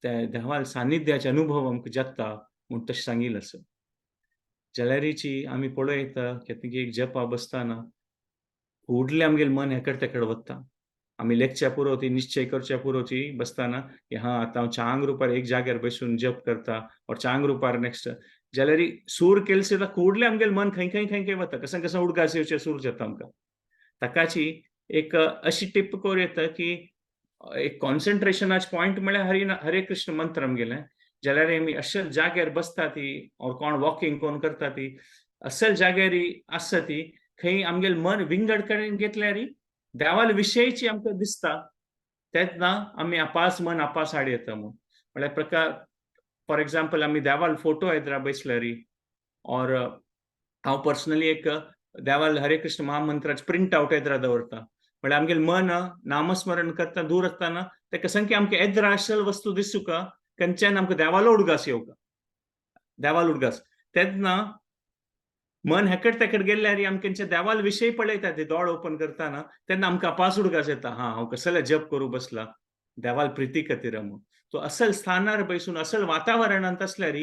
त्या देवाल सानिध्याचे अनुभव आमकां जाता म्हूण तशें सांगिल्लें आसा. जाल्यारीची आमी पळयता केन्ना एक जपा बसतना फुडलें आमगेलें मन हेकड तेकड वता. आमी लेखच्या पुरो ती निश्चय करच्या पुरो ती बसतना की हा आतां हांव चांग रुपार एक जाग्यार बसून जप करता और चांग रुपार नेक्स्ट, जाल्यार सूर केले सुद्दां कुडलें आमगेलें मन खंय खंय खंय खंय वता, कसं कसं उडगास येवचे सूर जाता आमकां. ताकाची एक अशी टिप करूं येता की एक कॉन्सन्ट्रेशनाचे पॉयंट म्हळ्यार हरी हरे कृष्ण मंत्र आमगेलें. जाल्यार आमी अशे जाग्यार बसता ती और कोण वॉकिंग कोण करता ती असल जाग्यार आसता ती खंय आमगेलें मन विंगड कडेन घेतल्यार देवाल विशयची आमकां दिसता तेन्ना आमी आपास मन आपास हाड येता म्हूण. म्हळ्यार प्रकार फॉर एग्जाम्पल आमी देवाल फोटो येद्रा बसल्यार और हांव पर्सनली एक देवाल हरे कृष्ण महामंत्राचे प्रिंट आवट येद्रा दवरता. म्हळ्यार आमगेलें मन नामस्मरण करता दूर आसतना तेका संख्या आमकां येद्रा असल वस्तू दिसूका खंयच्यान आमकां देवालो उडगास येवका देवाल उडगास. तेन्ना मन हेकड तेकड गेल्यार आमकां खंयच्या देवाल विशय पळयता ते दोळ ओपन करतना तेन्ना आमकां अपास उडगास येता, हा हांव कसले जप करूं बसला देवाल प्रिती खातीर म्हूण. तो असल स्थानार बसून असल वातावरणांत आसल्यार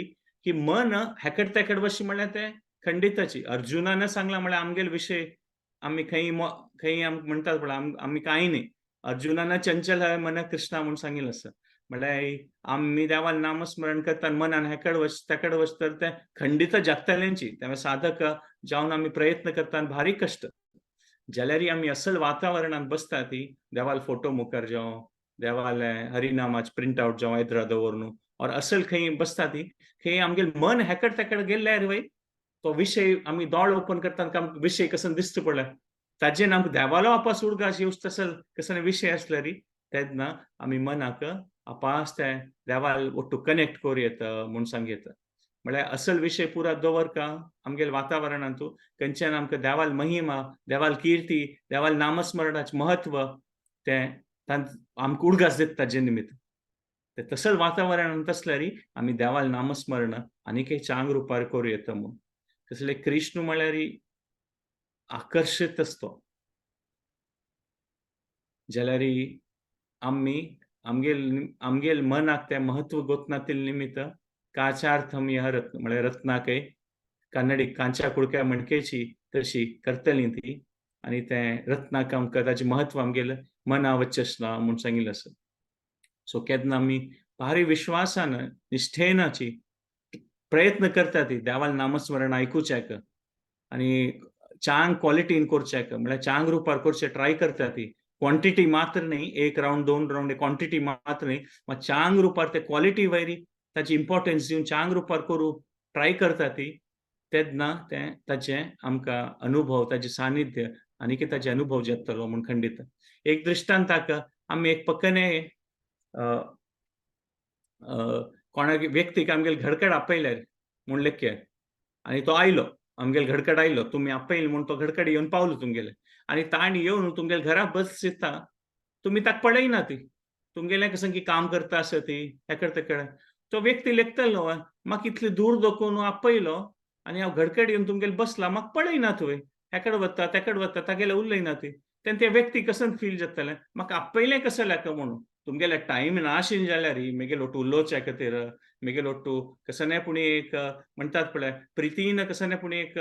की मन हेकड तेकड बशी म्हळ्यार तें खंडिताची. अर्जुनान सांगलां म्हळ्यार आमगेले विशय आमी खंय खंय आमकां म्हणटात पळय आमी कांय न्ही. अर्जुनान चंचल हय मन कृष्णा म्हूण सांगिल्लें आसा. म्हळ्यार आमी देवाल नामस्मरण करता मनान हेकड वच तेकड वच तर तें खंडीत जातलेंची. तेन्ना साधक जावन आमी प्रयत्न करता भारी कश्ट. जाल्यार आमी असल वातावरणांत बसता ती देवाल फोटो मुखार जावं देवाले हरिनामाचे प्रिंट आवट जावं येद्रा दवरून और असल खंय बसता ती खंय आमगेलें मन हेकड तेकड गेल्यार वय तो विशय आमी दोळ ओपन करता आमकां विशय कसो दिसता पळय ताजेर आमकां देवालो आपास उडगास येवचो तसो कसो विशय आसल्यार तेन्ना आमी मनाक आपास ते देवाल ಒಟ್ಟು कनेक्ट करूं येता म्हूण सांगयता. म्हळ्यार असल विशय पुरा दवरका आमगेले वातावरणांतू खंयच्यान आमकां देवाल महिमा, देवाल कीर्ती, देवाल नामस्मरणाचें म्हत्व तें आमकां उडगास दिता ताजे निमित्त. ते तसंच वातावरणांत आसल्यार आमी देवाल नामस्मरण आनीकय चांग रुपार करूं येता म्हूण. कसले कृष्ण म्हळ्यार आकर्शीत आसतो. जाल्यार आमी आमगेल आमगेल मनाक तें महत्व गोतनातील निमित्त काचार्थम ह्या रत्न म्हळ्यार रत्नाकय कन्नडी कांच्या कुडक्या मणकेची तशी करतली ती आनी तें रत्नाक आमकां ताचें महत्व आमगेलें मना वचना म्हूण सांगिल्लें आसा. सो केन्ना आमी भारी विश्वासान निश्ठेनाची प्रयत्न करता ती देवाल नामस्मरण आयकुच्याक आनी चांग क्वॉलिटीन करच्याक म्हळ्यार चांग रुपार करचें ट्राय करता ती क्वॉन्टिटी मात्र न्ही, एक रावंड दोन रावंड क्वॉन्टिटी मात्र न्ही, मात चांग रुपार ते क्वॉलिटी वयरी ताची इम्पॉर्टन्स दिवन चांग रुपार करूं ट्राय करता ती, तेन्ना तें ताचें आमकां अनुभव, ताचें सानिध्य आनी ताचे अनुभव जातलो म्हूण खंडीत. एक दृश्टांताक आमी एक पक्कने कोणाक व्यक्तीक आमगेले घरकड आपयल्यार म्हूण लेखया आनी तो आयलो, आमगेले घरकड आयलो, तुमी आपयले म्हूण तो घरकड येवन पावलो तुमगेले आनी ताणें येवन तुमगेले घरा बस दिता, तुमी ताका पळयना ती, तुमगेलें कसं की काम करता आसा ती हेकड तेकड. तो व्यक्ती लेखतलो म्हाका इतले दूर दखून आपयलो आनी हांव घरकड येवन तुमगेले बसला, म्हाका पळयना तुवें, हेकड वता तेकड वता, तागेले उलयना ती. तेन्ना त्या व्यक्ती कसं फील जातलें, म्हाका आपयलें कसं लेका म्हणून. तुमगेले टायम नाशिल्लें जाल्यार मेगेलो ಒಟ್ಟು उलोवच्या खातीर मेगेलो ಒಟ್ಟು कसं पूण एक म्हणटात पळय प्रितीन कसं पूण एक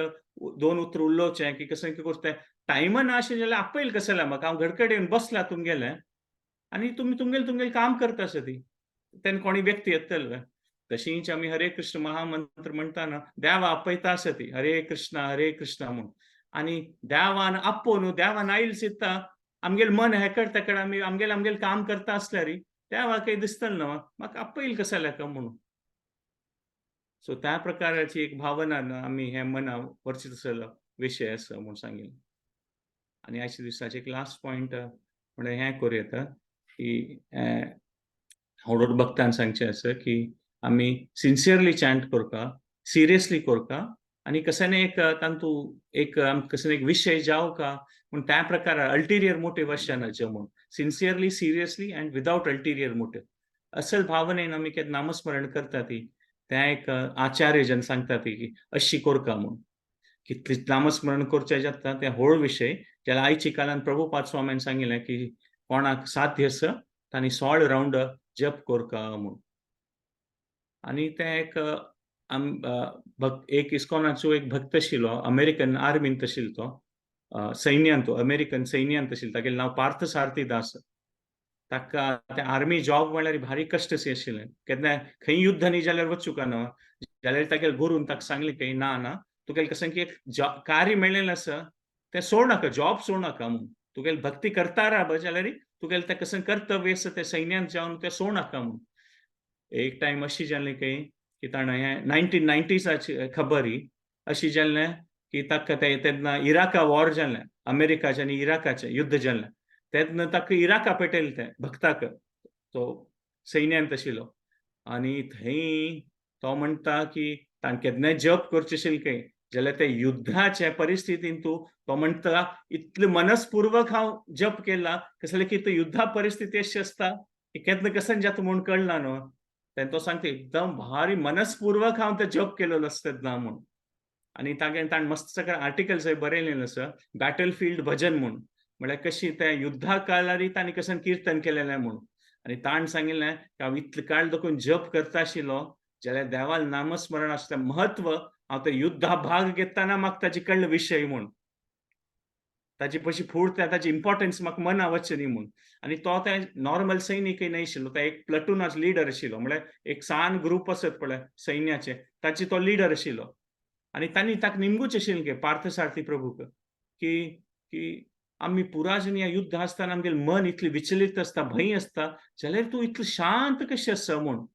दोन उतर उलोवचें की कसं की करता, टायम नाशिल्लें जाल्यार आपयल कसं म्हाका, हांव घरकडेन येवन बसला तुमगेलें आनी तुमी तुमगेलें तुमगेलें काम करता आसा ती, तेन्ना कोणी व्यक्ती येतले. तशींच आमी हरे कृष्ण महामंत्र म्हणटाना देवा आपयता आसा ती, हरे कृष्ण हरे कृष्ण म्हूण. आनी देवान आपोवन देवान आयल सिता आमगेलें मन हेकड तेकड आमी आमगेलें आमगेलें काम करता आसल्यार देवाक दिसतलें न्हू म्हाका आपयल कसं लेका म्हणून. सो त्या प्रकाराची एक भावना आमी हे मना वरचे तसलो विशय आसा म्हूण सांगिल्लें. आनी आयच्या दिसाचे एक लास्ट पॉयंट म्हणल्यार हें करूं येता की हळूहळू भक्तान सांगचें आसा की आमी सिन्सियरली चॅन्ट करता, सिरियसली करता आनी कशें एक तांतू एक कसं एक विशय जावं का पूण त्या प्रकार अल्टिरियर मोटिव आसचे म्हूण, sincerely, seriously and without ulterior motive. असल भावनेन आमी केन्ना नामस्मरण करता ती, त्या एक आचार्य जन सांगता ती की अशी कोरका म्हूण कितली नामस्मरण करचें जाता तें होळ विशय. जाल्यार आयच्या काळान प्रभुपाद स्वामीन सांगिल्लें की कोणाक साध्य आसा तांणी 16 रावंड जप कोरका म्हूण. आनी तें एक एक इस्कॉनाचो एक भक्त आशिल्लो, अमेरिकन आर्मींत आशिल्लो तो, सैन्यांत, तो अमेरिकन सैन्यांत आशिल्लो, तागेलें नांव पार्थ सारथी दास. ताका ते आर्मी जॉब म्हणल्यार भारी कश्ट आशिल्लें, केन्ना खंय युद्ध न्ही जाल्यार वचूंक न्हू, जाल्यार तागेले गुरून ताका सांगलें की ना ना तुगेलें कसं की एक कार्य मेळ्ळेलें आसा तें सोड नाका, जॉब सोड नाका म्हूण, तुगेली भक्ती करता राव जाल्यार तुगेलें तें कसं कर्तव्य आसा तें सैन्यांत जावन तें सोड नाका म्हूण. एक टायम अशी जालें की ताणें हें 1990साची खबर ही अशी जालें की ताका तें तेन्ना इराका वॉर जालें, अमेरिकाचें आनी इराकाचें युद्ध जालें, तेन्ना ताका इराका पेटयलें तें भक्ताक, तो सैन्यांत आशिल्लो. आनी थंय तो म्हणटा की ताणें केन्नाय जप करचें आशिल्लें खंय जाल्यार ते युद्धाचे परिस्थितींत तो म्हणटा इतलें मनस्पुर्वक हांव जप केला कसलें की तो युद्धा परिस्थिती अशी आसता की केन्ना कशें जाता म्हूण कळना न्हू. तेन्ना तो सांगता एकदम भारी मनस्पुर्वक हांव ते जप केलेलो आसता तेन्ना म्हूण. आनी तागेलें ताणें मस्त सगळें आर्टिकल्स बरयलेलें आसा बॅटल फिल्ड भजन म्हूण, म्हळ्यार कशी त्या युद्धा काळारी तांणी कशें किर्तन केलेलें म्हूण. आनी ताणें सांगिल्लें की हांव इतले काळ देखून जप करता आशिल्लो जाल्यार देवाल नामस्मरण आसता म्हत्व हांव ते युद्धा भाग घेतना म्हाका ताची कळ्ळें विशय म्हूण, ताची पशी फूड ताची इम्पॉर्टन्स म्हाका मना वचचें न्ही म्हूण. आनी तो ते नॉर्मल सैनीकय न्हय आशिल्लो, तो एक प्लटूनाचो लिडर आशिल्लो, म्हळ्यार एक सान ग्रूप आसत पळय सैन्याचे ताची तो लिडर आशिल्लो. आनी तांणी ताका निमगूच आशिल्लें की पार्थसारथी प्रभूक की की आमी पुराजन ह्या युद्ध आसतना आमगेलें मन इतलें विचलित आसता, भंय आसता, जाल्यार तूं इतलें शांत कशें आसा म्हूण.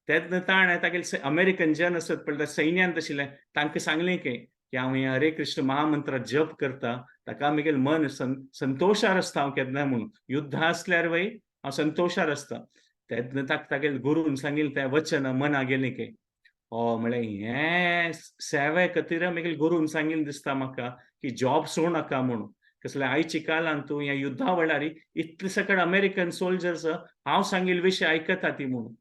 तेन्ना ताणें तागेले अमेरिकन जन आसत पळय सैन्यांत आशिल्लें तांकां सांगलें की हांव हें हरे कृष्ण महामंत्र जप करता, ताका म्हगेलें मन संतोशार आसता हांव केन्ना म्हूण, युद्ध आसल्यार वय हांव संतोशार आसता. तेन्ना ताका तागेले गुरून सांगिल्लें तें वचन मना गेलें की हो म्हळें हें सेवे खातीर म्हगेले गुरून सांगिल्लें दिसता म्हाका की जॉब सोड नाका म्हणून. कसलें आयच्या काळान तूं ह्या युद्धा वेळार इतले सकड अमेरिकन सोल्जर्स हांव सांगिल्ले विशय आयकता ती म्हणून.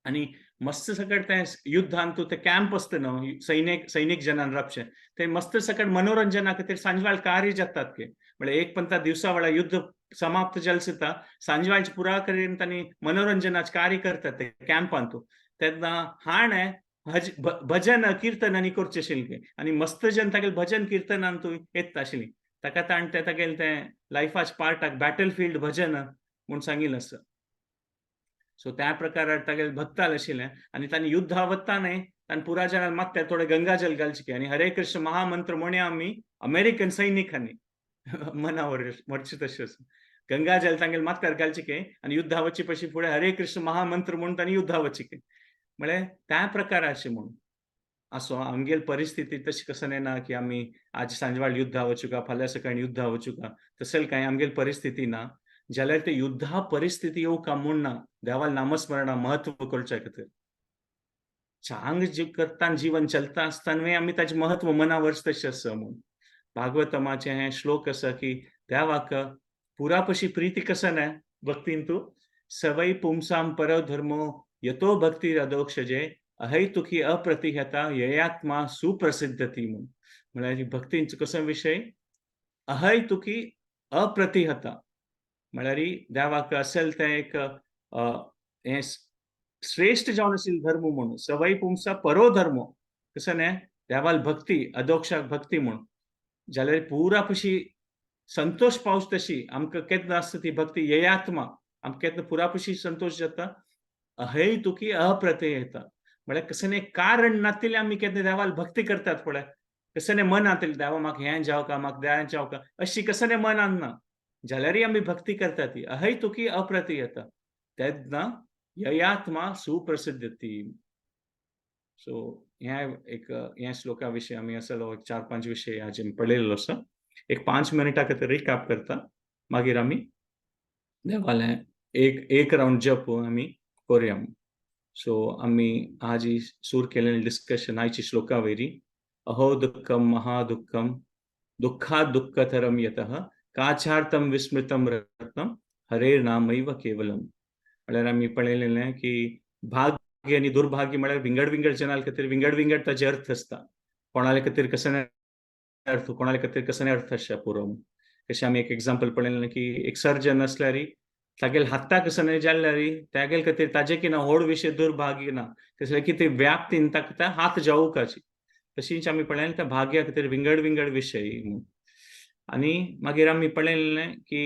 आनी मस्त सकट तें युद्धान तूं ते कॅम्प आसता न्हू सैनीक सैनीक जनान राबचें ते मस्त सकट मनोरंजना खातीर सांजवेळ कार्य जातात की म्हळ्यार एक पंता दिवसा वेळार युद्ध समाप्त जालें सुद्दां सांजवेळचे पुरा करून तांणी मनोरंजनाचे कार्य करतात ते कॅम्पान तूं. तेन्ना हाणें भजन किर्तन आनी करचें आशिल्लें आनी मस्त जन तागेलें भजन किर्तनान तूं येता आशिल्लीं, ताका ताणें तें तागेलें तें लायफाच्या पार्टाक बॅटल फिल्ड भजन म्हूण सांगिल्लें आसा. सो त्या प्रकारार तागेले भक्ताल आशिल्लें आनी तांणी युद्धा वता न्हय ताणें पुरा जनान मागता थोडें गंगाजल घालचें आनी हरे कृष्ण महामंत्र म्हणया आमी अमेरिकन सैनिकांनी मनावर वरचें तशें आसा. गंगा जल तांगेले माथ्यार घालचे की आनी युद्धा वचचे पशी फुडें हरे कृष्ण महामंत्र म्हणून तांणी युद्धा वचचे की. म्हळ्यार त्या प्रकाराचे म्हणून असो आमगेल परिस्थिती तशी कसं ना की आमी आज सांजवाळ युद्धा वचूका, फाल्यां सकाळी युद्धा वचूका, तसेल कांय आमगेल परिस्थिती ना. जाल्यार ते युद्धा परिस्थिती येवका म्हूण ना देवाल नामस्मरणा महत्व करच्या खातीर चांग जी करता जीवन चलता आसतना आमी ताचें महत्व मना तशें आसा म्हूण. भागवतमाचें हें श्लोक आसा की देवाक पुरापशी प्रीती कसं ना भक्तीन तूं सवै पुंसाम परो धर्मो यतो भक्ती अधोक्षजे अहैतुकी अप्रतिहता ययात्मा सुप्रसिद्धती म्हूण. म्हळ्यार भक्तींचो कसो विशय अहैतुकी अप्रतिहता म्हळ्यार देवाक असेल तें एक हें श्रेष्ठ जावन आशिल्लो धर्म म्हणून सवय पुंसा परो धर्म कसं न्ही देवाल भक्ती अधोक्षाक भक्ती म्हूण जाल्यार पुरा पशी संतोष पावस तशी आमकां केन्ना आसता ती भक्ती ययात्मा आमकां केन्ना पुरापशी संतोष जाता अहैतुकी अप्रतिहता म्हळ्यार कसं न्ही कारण नातिल्लें आमी केन्ना देवाल भक्ती करतात पळय कसं न्ही मनांत देवा म्हाका हें जावका म्हाका तें जावका अशी कसं न्ही मनान ना जाल्यारय आमी भक्ती करतात ती अहैतुकी अप्रतिहता तेन्ना ययात्मा सुप्रसिद्धती. सो ह्या एक ह्या श्लोका विशयी आमी असलो एक 4-5 विशय आज आमी पळयलेलो आसा. एक 5 मिनटां खातीर रिकॅप करता, मागीर आमी देवालें एक एक रावंड जप आमी करुया. सो आमी आज सुरू केलेलें डिस्कशन आयची श्लोका वयरी अहो दुःखम महादुःखम दुःखात् दुःखतरं यतः काचार्थम विस्मृतम रत्नम हरेर्नामैव केवलम. म्हळ्यार आमी पळयलेलें की भाग्य आनी दुर्भाग्य म्हळ्यार विंगड विंगड जनां खातीर विंगड विंगड ताजे अर्थ आसता. कोणाले खातीर कसो अर्थ, कोणाले खातीर कसो अर्थ आसता पुरो. कशें आमी एक एग्जाम्पल पळयलें की एक सर्जन आसल्यार तागेले हाताक कसो जाल्यार तागेले खातीर ताजे की ना व्हड विशय दुर्भाग्य ना, कसलें की ते व्याप्तीन ताका हात जावकाची. तशीच आमी पळयलें त्या भाग्या खातीर विंगड विंगड विशय. आनी मागीर आमी पळयलें की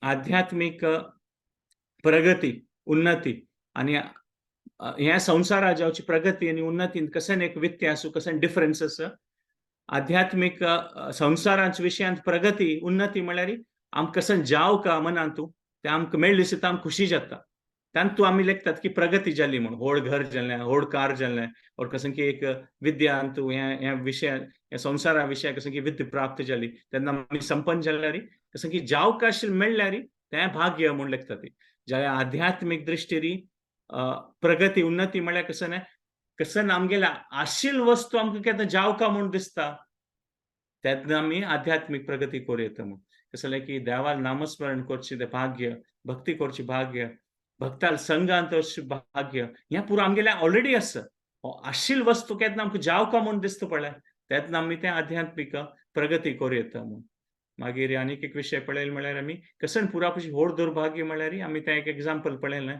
आध्यात्मीक प्रगती उन्नती आनी ह्या संवसारा जावची प्रगती आनी उन्नतीन कशें एक व्यत्य आसूं, कशें डिफरन्स आसा. आध्यात्मीक संवसाराच्या विशयांत प्रगती उन्नती म्हळ्यार आमकां कशें जावका मनांतू तें आमकां मेळ्ळी सुद्दां आमकां खुशी जाता. तातूंत आमी लेखतात की प्रगती जाली म्हूण, व्हड घर जालें, व्हड कार जालें, और कसं की एक विद्यांतू ह्या ह्या विशया ह्या संवसारा विशया कसं की विद्या प्राप्त जाली तेन्ना आमी संपन्न जाल्यार कसं की जावका आशिल्लें मेळ्ळ्यार तें भाग्य म्हूण लेखतात. जाल्यार आध्यात्मीक दृश्टीरी प्रगती उन्नती म्हळ्यार कसं न्ही कसं आमगेल्या आशिल वस्तू आमकां केन्ना जावका म्हूण दिसता तेन्ना आमी आध्यात्मीक प्रगती करूं येता म्हूण. कसं जालें की देवाल नामस्मरण करचें तें भाग्य, भक्ती करची भाग्य, भक्ताल संगांत भाग्य हें पुरो आमगेलें ऑलरेडी आसा. आशिल वस्तू केन्ना आमकां जावका म्हूण दिसता पळय तेन्ना आमी तें आध्यात्मीक प्रगती करूं येता म्हूण. मागीर आनीक एक विशय पळयलो म्हळ्यार आमी कसन पुरापशी व्हड दुर्भाग्य म्हळ्यार आमी तें एक एग्जाम्पल पळयलें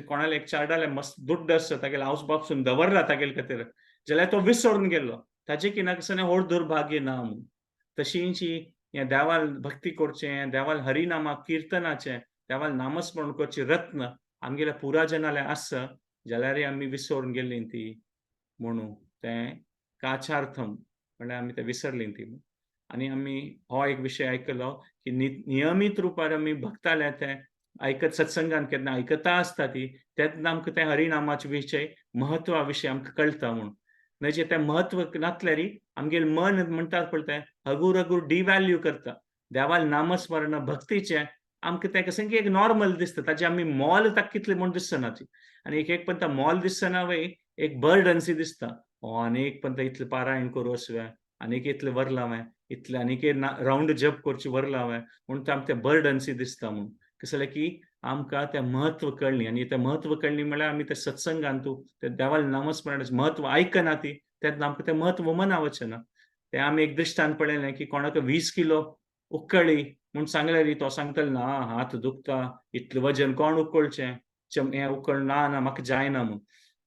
कोणाले एक चार्डाले मस्त दुड्ड आसता तागेले हावस बापसून दवरला तागेले खातीर जाल्यार तो विसरून गेलो ताजे की ना कसं व्हड दुर्भाग्य ना म्हूण. तशींची हें देवाल भक्ती करचें, देवाल हरिनामा किर्तनाचें, देवाल नामस्मरण करचें रत्न आमगेल्या पुरा जनाले आसा जाल्यारय आमी विसरून गेलीं ती म्हणून तें काचार्थम म्हळ्यार आमी तें विसरलीं ती. आनी आमी हो एक विशय आयकलो की नियमीत रुपार आमी भक्ताले तें आयकत सत्संगान केन्ना आयकता आसता ती तेन्ना आमकां तें हरिनामाचे विशय महत्वा विशय आमकां कळटा म्हूण. न्हय तें महत्व नातल्यार आमगेलें मन म्हणटात पळय तें हगूर हगूर डिव्हॅल्यू करता. देवाल नामस्मरण भक्तीचें आमकां तें कशें की एक नॉर्मल दिसता, ताजें आमी मोल ताका कितलें म्हूण दिसना ती. आनी एक एक पण मोल दिसना वय एक बर्डन्सी दिसता, आनी एक पण इतलें पारायण करूं असवें, आनीक इतलें वरलावें, इतलें आनीक रावंड जप करचें वरलावें म्हूण तें आमकां तें बर्डन्सी दिसता म्हूण. कशें जालें की आमकां तें म्हत्व कळ्ळें आनी तें म्हत्व कळ्ळें म्हळ्यार आमी तें सत्संगांतू तें देवालें नामस्मरणाचें म्हत्व आयकना ती तेन्ना आमकां तें म्हत्व मना वचना. तें आमी एक दृश्टांत पळयलें की कोणाक 20 किलो उकळी म्हूण सांगल्यार तो सांगतलो ना हात दुखता, इतलें वजन कोण उकळचें, हें उकळ ना ना म्हाका जायना म्हूण.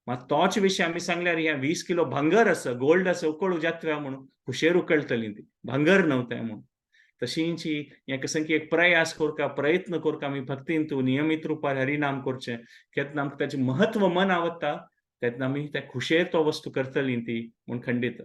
मात तोच विशय आमी सांगल्यार हें 20 किलो भांगर आसा, गोल्ड आसा, उकळू जाता म्हणून खुशेर उकळटली ती, भांगर न्हू तें म्हूण. तशींच हें कसं की एक प्रयास करका, प्रयत्न करका आमी भक्तीन तूं नियमीत रुपार हरिनाम करचें केन्ना आमकां ताचें महत्व मना वता तेन्ना आमी ते खुशेर तो वस्तू करतली ती म्हूण खंडीत.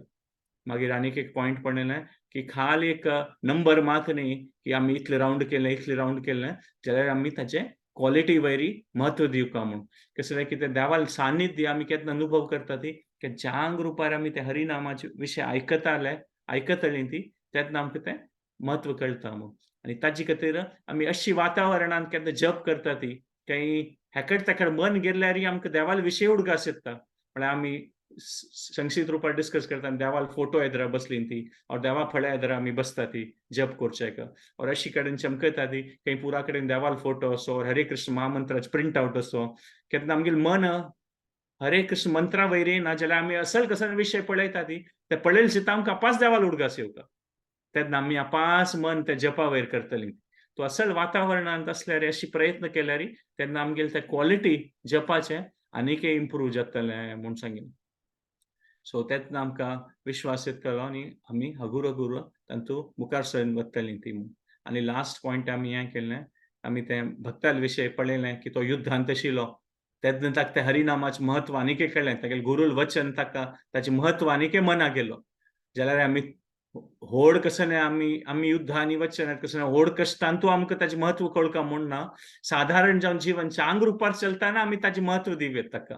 मागीर आनीक एक पॉयंट पडलें की खाल एक नंबर मात न्ही की आमी इतले रावंड केले इतले रावंड केले जाल्यार आमी ताचे क्वॉलिटी वयरी म्हत्व दिवका म्हूण. कसलें की ते देवाल सान्निध्य आमी केन्ना अनुभव करता ती की जांग रुपार आमी ते हरिनामाचे विशय आयकताले आयकतली ती तेन्ना आमकां तें म्हत्व कळटा म्हूण. आनी ताजे खातीर आमी अशी वातावरणान केन्ना जप करता ती काही हेकड तेकड मन गेल्यार आमकां देवाल विशय उडगास येता. म्हळ्यार आमी संक्षिप्त रुपार डिस्कस करता देवाल फोटो येदरा बसली ती और देवा फळ्या येदरा आमी बसता ती जप करचे और अशी कडेन चमकयता ती काही पुरा कडेन देवाल फोटो असो और हरे कृष्ण महामंत्राचे प्रिंट आउट असो केन्ना आमगेले मन हरे कृष्ण मंत्रा वयर ना जाल्यार आमी असल कसो विशय पळयता ती ते पळयले सुद्दां आमकां आपास देवाल उडगास येवका तेन्ना आमी आपास मन त्या जपा वयर करतली. तो असल वातावरणांत आसल्यार अशी प्रयत्न केल्यार तेन्ना आमगेले ते क्वॉलिटी जपाचे आनीकय इम्प्रूव जातलें म्हूण सांगीन. सो तेन्ना आमकां विश्वास येतलो आनी आमी हगूर हगूर तातूंत मुखार सरून वतली ती म्हूण. आनी लास्ट पॉयंट आमी हें केलें आमी तें भक्ताल विशय पळयलें की तो युद्धांत आशिल्लो तेन्ना ताका तें हरिनामाचें म्हत्व आनीकय कळ्ळें तागेलें गुरूल वचन ताका ताचें म्हत्व आनीकय मना गेलो. जाल्यार आमी होड कसं आमी आमी युद्धांनी वचनात कसं होड कश्टांतू आमकां ताचें म्हत्व कळका म्हूण ना साधारण जावन जीवन चांग रुपार चलतना आमी ताचें म्हत्व दिवयेत ताका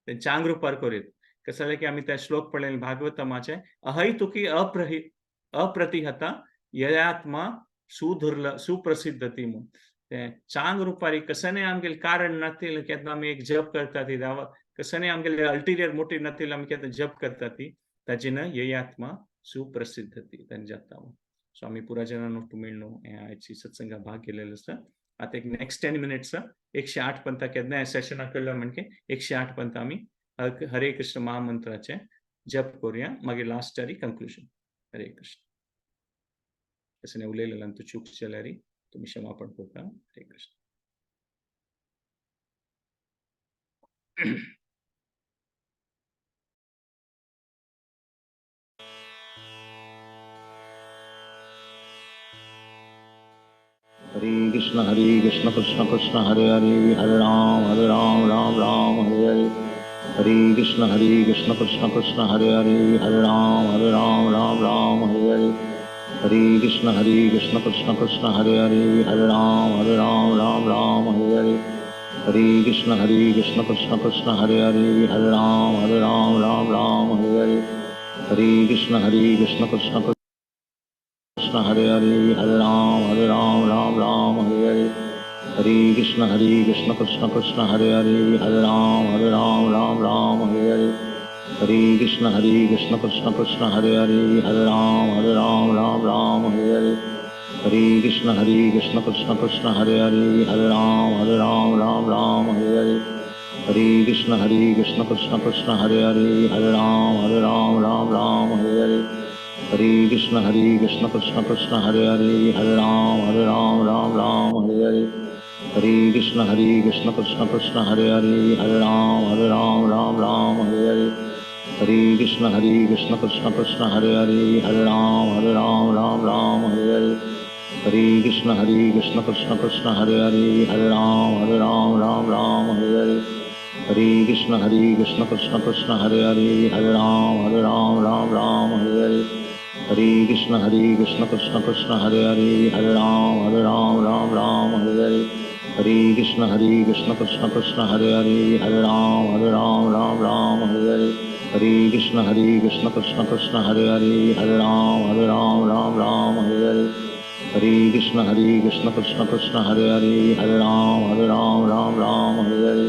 तें चांग रुपार करूयेत. कसं जालें की आमी ते श्लोक पळयले भागवतमाचे अहैतुकी अप्रतिहता ययात्मा सुदुर्ल सुप्रसिद्धती म्हूण. तें चांग रुपारी कसं आमगेलें कारण नातील केन्ना आमी एक जप करता ती दावा कसं आमगेले अल्टिरियर मोटीव नातील आमी केन्ना जप करता ती ताची न ययात्मा सुप्रसिद्धती तेन्ना जाता. सो आमी पुरा जणांनो मेळ्ळो हे आयची सत्संगा भाग घेतलेलो आसा. आतां एक नेक्स्ट 10 मिनिट्स 108 पंथा केन्ना सेशना कडलो म्हणजे 108 पंथा आमी हरे कृष्ण महामंत्राचे जप करूया मागीर लास्ट आनी कंक्लुजन. हरे कृष्ण. कसं उलयलें तूं चूक जाल्यार तुमी क्षमापण करता. हरे कृष्ण. हरे कृष्ण कृष्ण कृष्ण हरे हरे हरे राम राम राम हरे हरे. हरे कृष्ण कृष्ण कृष्ण हरे हरे हरे राम राम राम हरे हरे. हरे कृष्ण कृष्ण कृष्ण हरे हरे हरे राम राम राम हरे हरे. हरे कृष्ण कृष्ण कृष्ण हरे हरे हरे राम राम राम हरे हरे. हरे कृष्ण कृष्ण कृष्ण हरे हरे हरे राम राम राम हरे हरे. हरे कृष्ण कृष्ण कृष्ण हरे हरे हरे राम राम राम हरे हरे. हरे कृष्ण कृष्ण कृष्ण हरे हरे हरे राम राम राम हरे हरे. हरे कृष्ण कृष्ण कृष्ण हरे हरे हरे राम राम राम हरे हरे. हरे कृष्ण कृष्ण कृष्ण हरे हरे हरे राम राम राम हरे हरे. हरे कृष्ण कृष्ण कृष्ण हरे हरे हरे राम राम राम हरे हरे. हरे कृष्ण कृष्ण कृष्ण हरे हरे हरे राम राम राम हरे हरे. हरे कृष्ण कृष्ण कृष्ण हरे हरे हरे राम राम राम हरे हरे. हरे कृष्ण कृष्ण कृष्ण हरे हरे हरे राम राम राम हरे हरे. हरे कृष्ण कृष्ण कृष्ण हरे हरे हरे राम राम राम हरे हरे. हरे कृष्ण कृष्ण कृष्ण हरे हरे हरे राम राम राम हरे हरे. हरे कृष्ण कृष्ण कृष्ण हरे हरे हरे राम राम राम हरे हरे. हरे कृष्ण कृष्ण कृष्ण हरे हरे हरे राम राम राम हरे हरे.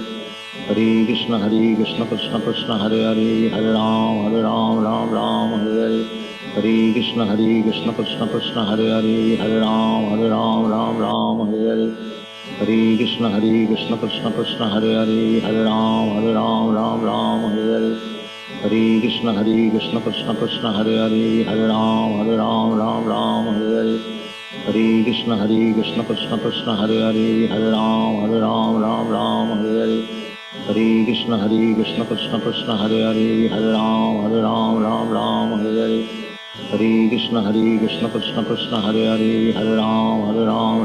हरे कृष्ण कृष्ण कृष्ण हरे हरे हरे राम राम राम हरे हरे. हरे कृष्ण कृष्ण कृष्ण हरे हरे हरे राम राम राम हरे हरे. हरे कृष्ण कृष्ण कृष्ण हरे हरे हरे राम राम राम हरे हरे. हरे कृष्ण कृष्ण कृष्ण हरे हरे हरे राम राम राम हरे हरे. हरे कृष्ण कृष्ण कृष्ण हरे हरे हरे राम राम राम हरे हरे. हरे कृष्ण कृष्ण कृष्ण हरे हरे हरे राम राम राम हरे हरे. हरे कृष्ण कृष्ण कृष्ण हरे हरे हरे राम राम राम हरे हरे. हरे कृष्ण कृष्ण कृष्ण हरे हरे हरे राम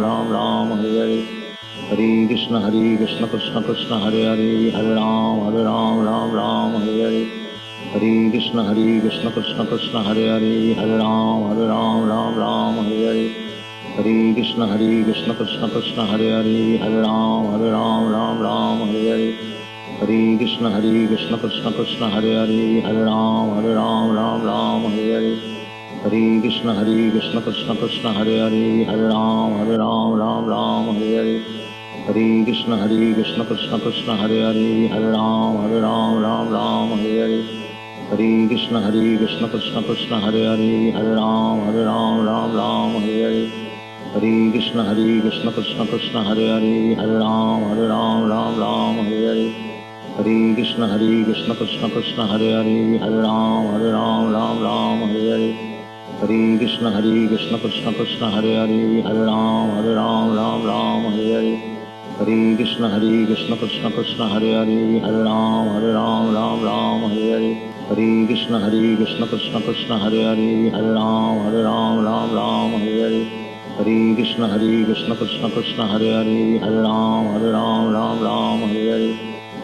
राम राम हरे हरे. हरे Krishna Krishna Krishna Hare Hare Hare Ram Ram Ram Hare Hare. Hare Krishna Hare Krishna Krishna Krishna Hare Hare, Hare Ram Hare Ram Ram Ram Hare Hare. Hare Krishna Hare Krishna Krishna Krishna Hare Hare, Hare Ram Hare Ram Ram Ram Hare Hare. Hare Krishna Hare Krishna Krishna Krishna Hare Hare, Hare Ram Hare Ram Ram Ram Hare Hare. Hare Krishna Hare Krishna Krishna Krishna Hare Hare, Hare Ram Hare Ram Ram Ram Hare Hare. Hare Krishna Hare Krishna Krishna Krishna Hare Hare, Hare Ram Hare Ram Ram Ram Hare Hare. Hare Krishna Hare Krishna Krishna Krishna Hare Hare, Hare Ram Hare Ram Ram Ram Hare Hare. Hare Krishna Hare Krishna Krishna Krishna Hare Hare, Hare Ram Hare Ram Ram Ram Hare Hare. Hare Krishna Hare Krishna Krishna Krishna Hare Hare, Hare Ram Hare Ram Ram Ram Hare Hare. Hare Krishna Hare Krishna Krishna Krishna Hare Hare, Hare Ram Hare Ram Ram Ram Hare Hare. Hare Krishna Hare Krishna Krishna Krishna Hare Hare, Hare Ram Hare Ram Ram Ram Hare Hare. Hare Krishna Hare Krishna Krishna Krishna Hare Hare, Hare Ram Hare Ram Ram Ram Hare Hare. Hare Krishna Hare Krishna Krishna Krishna Hare Hare, Hare Ram Hare Ram Ram Ram Hare Hare.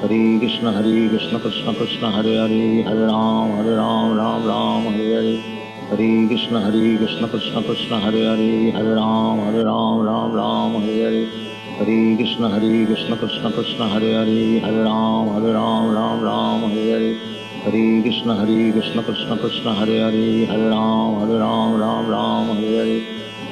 Hare Krishna Hare Krishna Krishna Krishna Hare Hare, Hare Ram Hare Ram Ram Ram Hare Hare. Hare Krishna Hare Krishna Krishna Krishna Hare Hare, Hare Ram Hare Ram Ram Ram Hare Hare. Hare Krishna Hare Krishna Krishna Krishna Hare Hare, Hare Ram Hare Ram Ram Ram Hare Hare. Hare Krishna Hare Krishna Krishna Krishna Hare Hare, Hare Ram Hare Ram Ram Ram Hare Hare. Hare Krishna Hare Krishna Krishna Krishna Hare Hare, Hare Ram Hare Ram Ram Ram Hare Hare.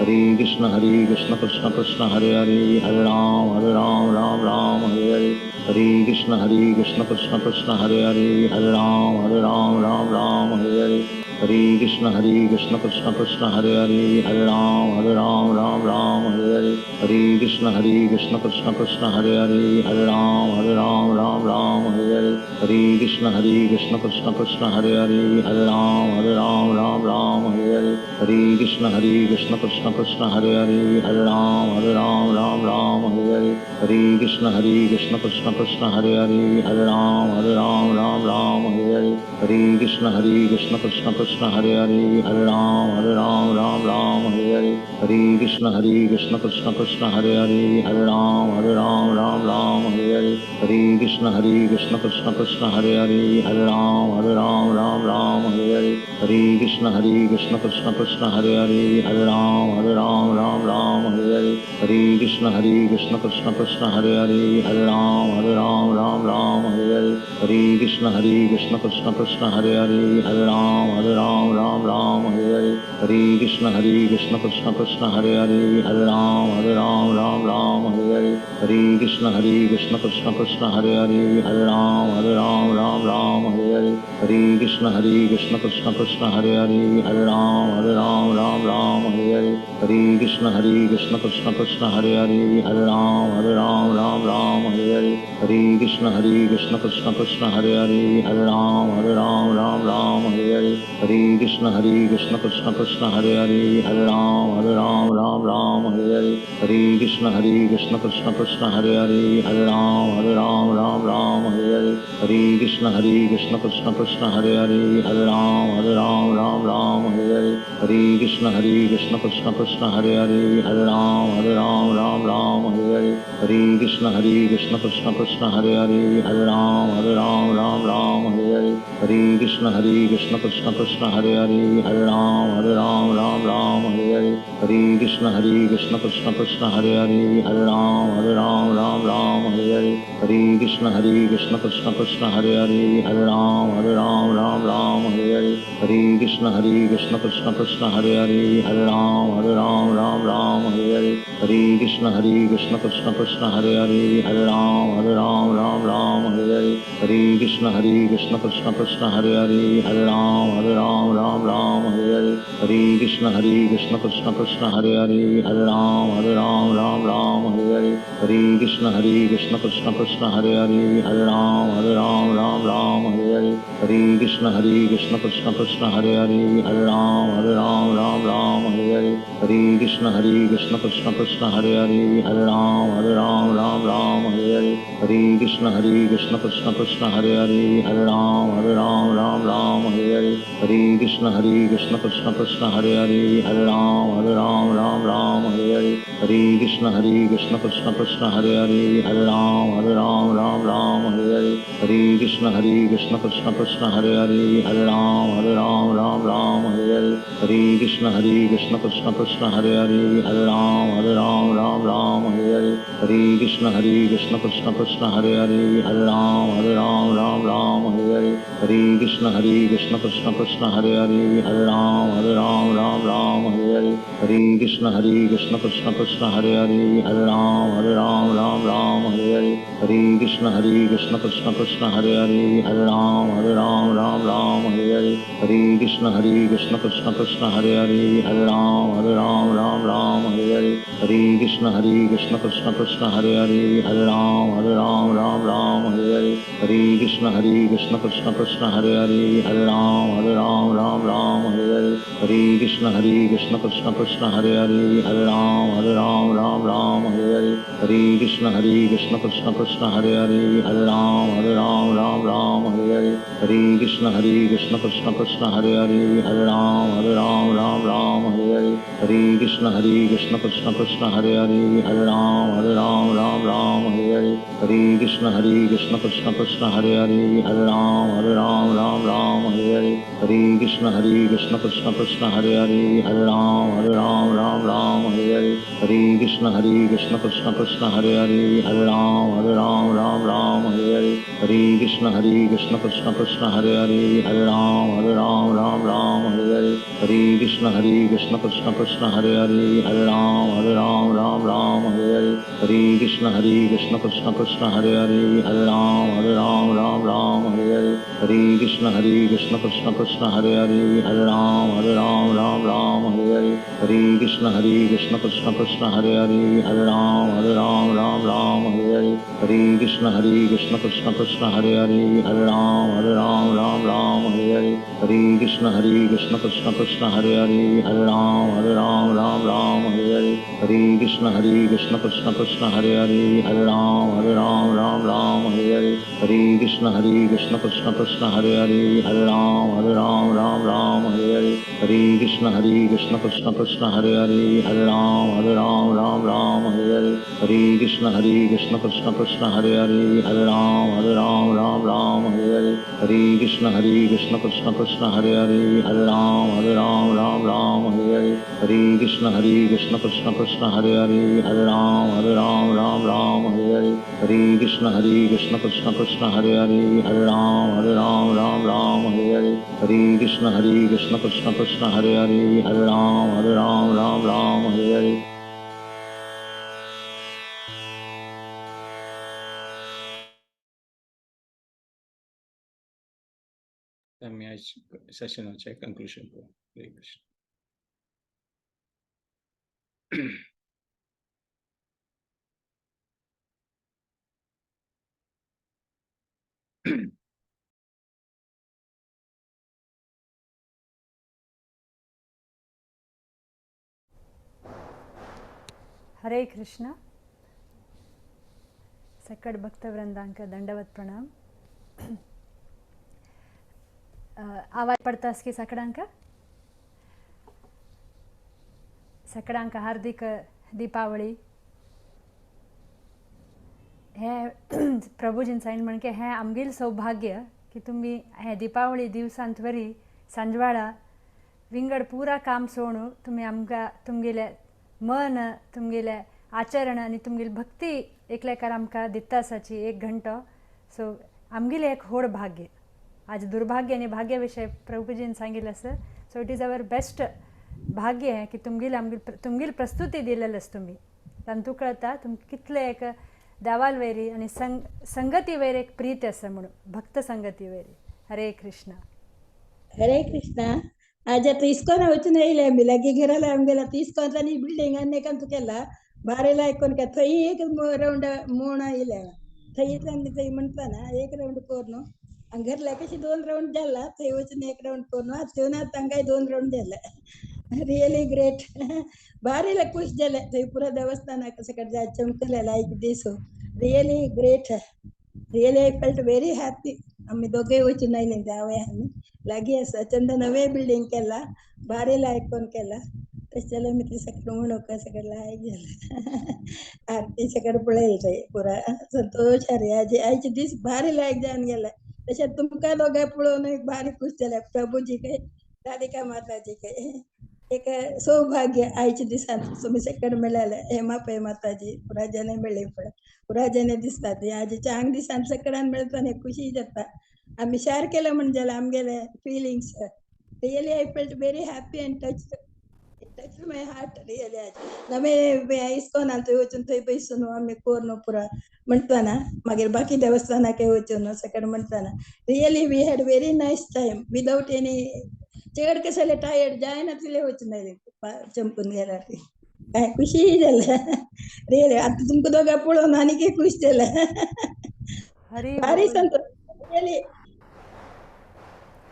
Hare Krishna Hare Krishna Krishna Krishna Hare Hare, Hare Ram Hare Ram Ram Ram Hare Hare. Hare Krishna Hare Krishna Krishna Krishna Hare Hare, Hare Ram Hare Ram Ram Ram Hare Hare. Hare Krishna Hare Krishna Krishna Krishna Hare Hare, Hare Ram Hare Ram Ram Ram Hare Hare. Hare Krishna Hare Krishna Krishna Krishna Hare Hare, Hare Ram Hare Ram Ram Ram Hare Hare. Hare Krishna Hare Krishna Krishna Krishna Hare Hare, Hare Ram Hare Ram Ram Ram Hare Hare. Hare Krishna Hare Krishna Krishna Krishna Hare Hare, Hare Ram Hare Ram Ram Ram Hare Hare. Hare Krishna Hare Krishna Krishna Krishna Hare Hare, Hare Ram Hare Ram Ram Ram Hare Hare. Hare Krishna Hare Krishna Krishna Krishna Hare Hare, Hare Ram Hare Ram Ram Ram Hare Hare. Hare Krishna Hare Krishna Krishna Krishna Hare Hare, Hare Ram Hare Ram Ram Ram Hare Hare. Hare Krishna Hare Krishna Krishna Krishna Hare Hare, Hare Ram Hare Ram Ram Ram Hare Hare. Hare Krishna Hare Krishna Krishna Krishna Hare Hare, Hare Ram Hare Ram Ram Ram Hare Hare. Hare Krishna Hare Krishna Krishna Krishna Hare Hare, Hare Ram Hare Ram Ram Ram Hare Hare. Hare Krishna Hare Krishna Krishna Krishna Hare Hare, Hare Ram Hare Ram Ram Ram Hare Hare. Hare Krishna Hare Krishna Krishna Krishna Hare Hare, Hare Ram Hare Ram Ram Ram Hare Hare. Hare Krishna Hare Krishna Krishna Krishna Hare Hare, Hare Ram Hare Ram Ram Ram Hare Hare. Hare Krishna Hare Krishna Krishna Krishna Hare Hare, Hare Ram Hare Ram Ram Ram Hare Hare. Hare Krishna Hare Krishna Krishna Krishna Hare Hare, Hare Ram Hare Ram Ram Ram Hare Hare. Hare Krishna Hare Krishna Krishna Krishna Hare Hare, Hare Ram Hare Ram Ram Ram Hare Hare. Hare Krishna Hare Krishna Krishna Krishna Hare Hare, Hare Ram Hare Ram Ram Ram Hare Hare. Hare Krishna Hare Krishna Krishna Krishna Hare Hare, Hare Ram Hare Ram Ram Ram Hare Hare. Hare Krishna Hare Krishna Krishna Krishna Hare Hare, Hare Ram Hare Ram Ram Ram Hare Hare. Hare Krishna Hare Krishna Krishna Krishna Hare Hare, Hare Ram Hare Ram Ram Ram Hare Hare. Hare Krishna Hare Krishna Krishna Krishna Hare Hare, Hare Ram Hare Ram Ram Ram Hare Hare. Hare Krishna Hare Krishna Krishna Krishna Hare Hare, Hare Ram Hare Ram Ram Ram Hare Hare. Hare Krishna Hare Krishna Krishna Krishna Hare Hare, Hare Ram Hare Ram Ram Ram Hare Hare. Hare Krishna Hare Krishna Krishna Krishna Hare Hare, Hare Ram Hare Ram Ram Ram Hare Hare. Hare Krishna Hare Krishna Krishna Krishna Hare Hare, Hare Ram Hare Ram Ram Ram Hare Hare. Hare Krishna Hare Krishna Krishna Krishna Hare Hare, Hare Ram Hare Ram Ram Ram Hare Hare. Hare Krishna Hare Krishna Krishna Krishna Hare Hare, Hare Ram Hare Ram Ram Ram Hare Hare. Hare Krishna Hare Krishna Krishna Krishna Hare Hare, Hare Ram Hare Ram Ram Ram Hare Hare. Hare Krishna Hare Krishna Krishna Krishna Hare Hare, Hare Ram Hare Ram Ram Ram Hare Hare. Hare Krishna Hare Krishna Krishna Krishna Hare Hare, Hare Ram Hare Ram Ram Ram Hare Hare. Hare Krishna Hare Krishna Krishna Krishna Hare Hare, Hare Ram Hare Ram Ram Ram Hare Hare. Hare Krishna Hare Krishna Krishna Krishna Hare Hare, Hare Ram Hare Ram Ram Ram Hare Hare. Hare Krishna Hare Krishna Krishna Krishna Hare Hare, Hare Ram Hare Ram Ram Ram Hare Hare. Hare Krishna Hare Krishna Krishna Krishna Krishna Hare Hare, Hare Ram Hare Ram Ram Ram Hare Hare. Hare Krishna Krishna Krishna Hare Hare, Hare Ram Ram Ram Hare Hare. Hare Krishna Krishna Krishna Hare Hare, Hare Ram Ram Ram Hare Hare. Hare Krishna Krishna Krishna Hare Hare, Hare Ram Ram Ram Hare Hare. Hare Krishna Krishna Krishna Hare Hare, Hare Ram Ram Ram Hare Hare. Hare Krishna Krishna Krishna Hare Hare, Hare Ram Ram Ram Hare Hare. Hare Krishna Krishna Krishna Hare Hare, Hare Ram Ram Ram Hare Hare. Hare Krishna Krishna Krishna Hare Hare, Hare Ram Ram Ram Hare Hare. Hare Krishna Krishna Krishna Hare Hare, Hare Ram Ram Ram Hare Hare. Hare Krishna Krishna Krishna Hare Hare, Hare Ram Ram Ram Hare Hare. Hare Krishna Krishna Krishna Hare Hare, Hare Ram Ram Hare Hare. Hare Krishna Krishna Krishna Hare Hare, Hare Ram Ram Hare Hare. Hare Krishna Krishna Krishna Hare Hare, Hare Ram Ram Hare Hare. Hare Krishna Krishna Krishna Hare Hare, Hare Ram Ram Hare Hare. Hare Krishna Krishna Krishna Hare Hare, Hare Ram Ram Hare Hare. Hare Krishna Krishna Krishna Hare Hare, Hare Ram Ram Hare Hare. Hare Krishna Krishna Krishna Hare Hare, Hare Ram Ram Hare Hare. Hare Krishna Krishna Krishna Hare Hare, Hare Ram Ram Hare Hare. Hare Krishna Krishna Krishna Hare Hare, Hare Ram Ram Hare Hare. Hare Krishna Krishna Krishna Hare Hare, Hare Ram Ram Hare Hare. Hare Krishna Krishna Krishna Hare Hare, Hare Ram Ram Hare Hare. Hare Krishna Krishna Krishna Hare Hare, Hare Ram Ram Hare Hare. Hare Krishna Krishna Krishna Hare Hare, Hare Ram Ram Hare Hare. Hare Krishna Krishna Krishna Hare Hare, Hare Ram Ram Hare Hare. Hare Krishna Krishna Krishna Hare Hare, Hare Ram Ram Hare Hare. Hare Krishna Krishna Krishna Hare Hare, Hare Ram Ram Hare Hare. Hare Krishna Krishna Krishna Hare Hare, Hare Ram Ram Hare Hare. Hare Krishna Krishna Krishna Hare Hare, Hare Ram Ram Hare Hare. Hare Krishna Krishna Krishna Hare Hare, Hare Ram Ram Hare Hare. Hare Krishna Krishna Krishna Hare Hare, Hare Ram Ram Hare Hare. Hare Krishna Krishna Krishna Hare Hare, Hare Ram Ram Hare Hare. आमी आयज सेशनाचें conclusion पळोवया. हरे कृष्ण. हरे कृष्ण. सकट भक्तवृंदांक दंडवत प्रणाम. आवाज पडतास की सकडांक सकडांक हार्दिक दीपावळी. हे प्रभुजीन सांगलें म्हणजे हें आमगेलें सौभाग्य की तुमी हे दीपावळी दिवसांत वरी सांजवाळा विंगड पुरा काम सोडून तुमी आमकां तुमगेलें मन, तुमगेलें आचरण आनी तुमगेली भक्ती एकलेकार आमकां दिता आसाची एक घंटो. सो आमगेलें एक व्हड भाग्य. आज दुर्भाग्य आनी भाग्य विशय प्रभुजीन सांगिल्लें आसा. So it is our best भाग्य हें की तुमगेली आमगेली तुमगेली प्रस्तुती दिलेली आसा तुमी. तांतूं कळटा तुमकां कितलें एक देवाल वयरी आनी संगती वयर एक प्रीत आसा म्हणून, भक्त संगती वयरी. हरे कृष्ण. हरे कृष्ण. आज आता इस्कॉन वचून येयले आमी, लागीं घराला आमगेला इस्कॉनांतल्यान ही बिल्डिंग आनी एकान केला भारी लायकोन काय थंय एक रावंड मोण येयल्या थंयतल्यान थंय म्हणटा ना एक रावंड करून घरला कशी 2 रावंड जाला, थंय वचून एक रावंड करून थंय तांकांय 2 रावंड जाला. Really great. भारी खुश जाले थंय पुरा देवस्थानाक सगळें चमकलें लायक दिसो. Really great. Really I felt very happy. आमी दोगूय वचून आयले जावय आमी लागीं आसा चंद नवें बिल्डींग केला भारी लायकोन केला. तशें जाल्यार आमी ते सगळें म्हणूंक सगळें लायक जालें. आरती सगळें पळयलें थंय पुरा संतोश. हरे आयचे दीस भारी लायक जावन गेले. तशें तुमकां दोगांय पळोवन एक भारी खूश जालें. प्रभुजी काय राधिका माताजी काय एक सौभाग्य आयच्या दिसान तुमी सकड मेळ्ळें. हेमा पै माताजी पुराजने मेळ्ळे पळय, पुराजने दिसतात आज चांग दिसान सकडान मेळता खुशी जाता. आमी शेअर केलें म्हण जालें आमगेले feelings. Really I felt very happy and touch my heart really. आज नवे इस्कॉनांत वचून थंय बैसून आमी कोर्न पुरा म्हणटाना, मागीर बाकी देवस्थानाकय वचून सकड म्हणटाना really we had very nice time without any चड कसले टायर्ड जायनातिल्ले वचून आयले चंपून गेल्यार काय खुशी जालें रियली. आतां तुमकां दोगां पळोवन आनीकय खूश जालें. हरी भारी बोल. संतोष रियली.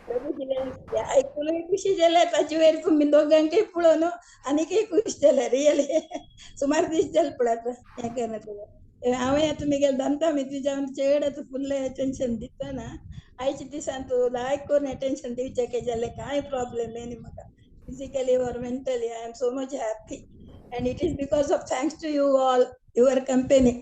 प्रभुजीले आयकूनय खुशी जालें, ताचे वयर तुमी दोगांकय पळोवन आनीकय खूश जालें रियली. सुमार दीस जाले पळय आतां हें करना हांवें आतां तुमगेले दंता मी तुज्या चड आतां फुल्ल अटेन्शन दितना आयच्या दिसान तूं लायक करून अटेन्शन दिवचें जालें कांय प्रॉब्लेम न्ही म्हाका physically or mentally. I am so much happy and it is because of thanks to you all, your company.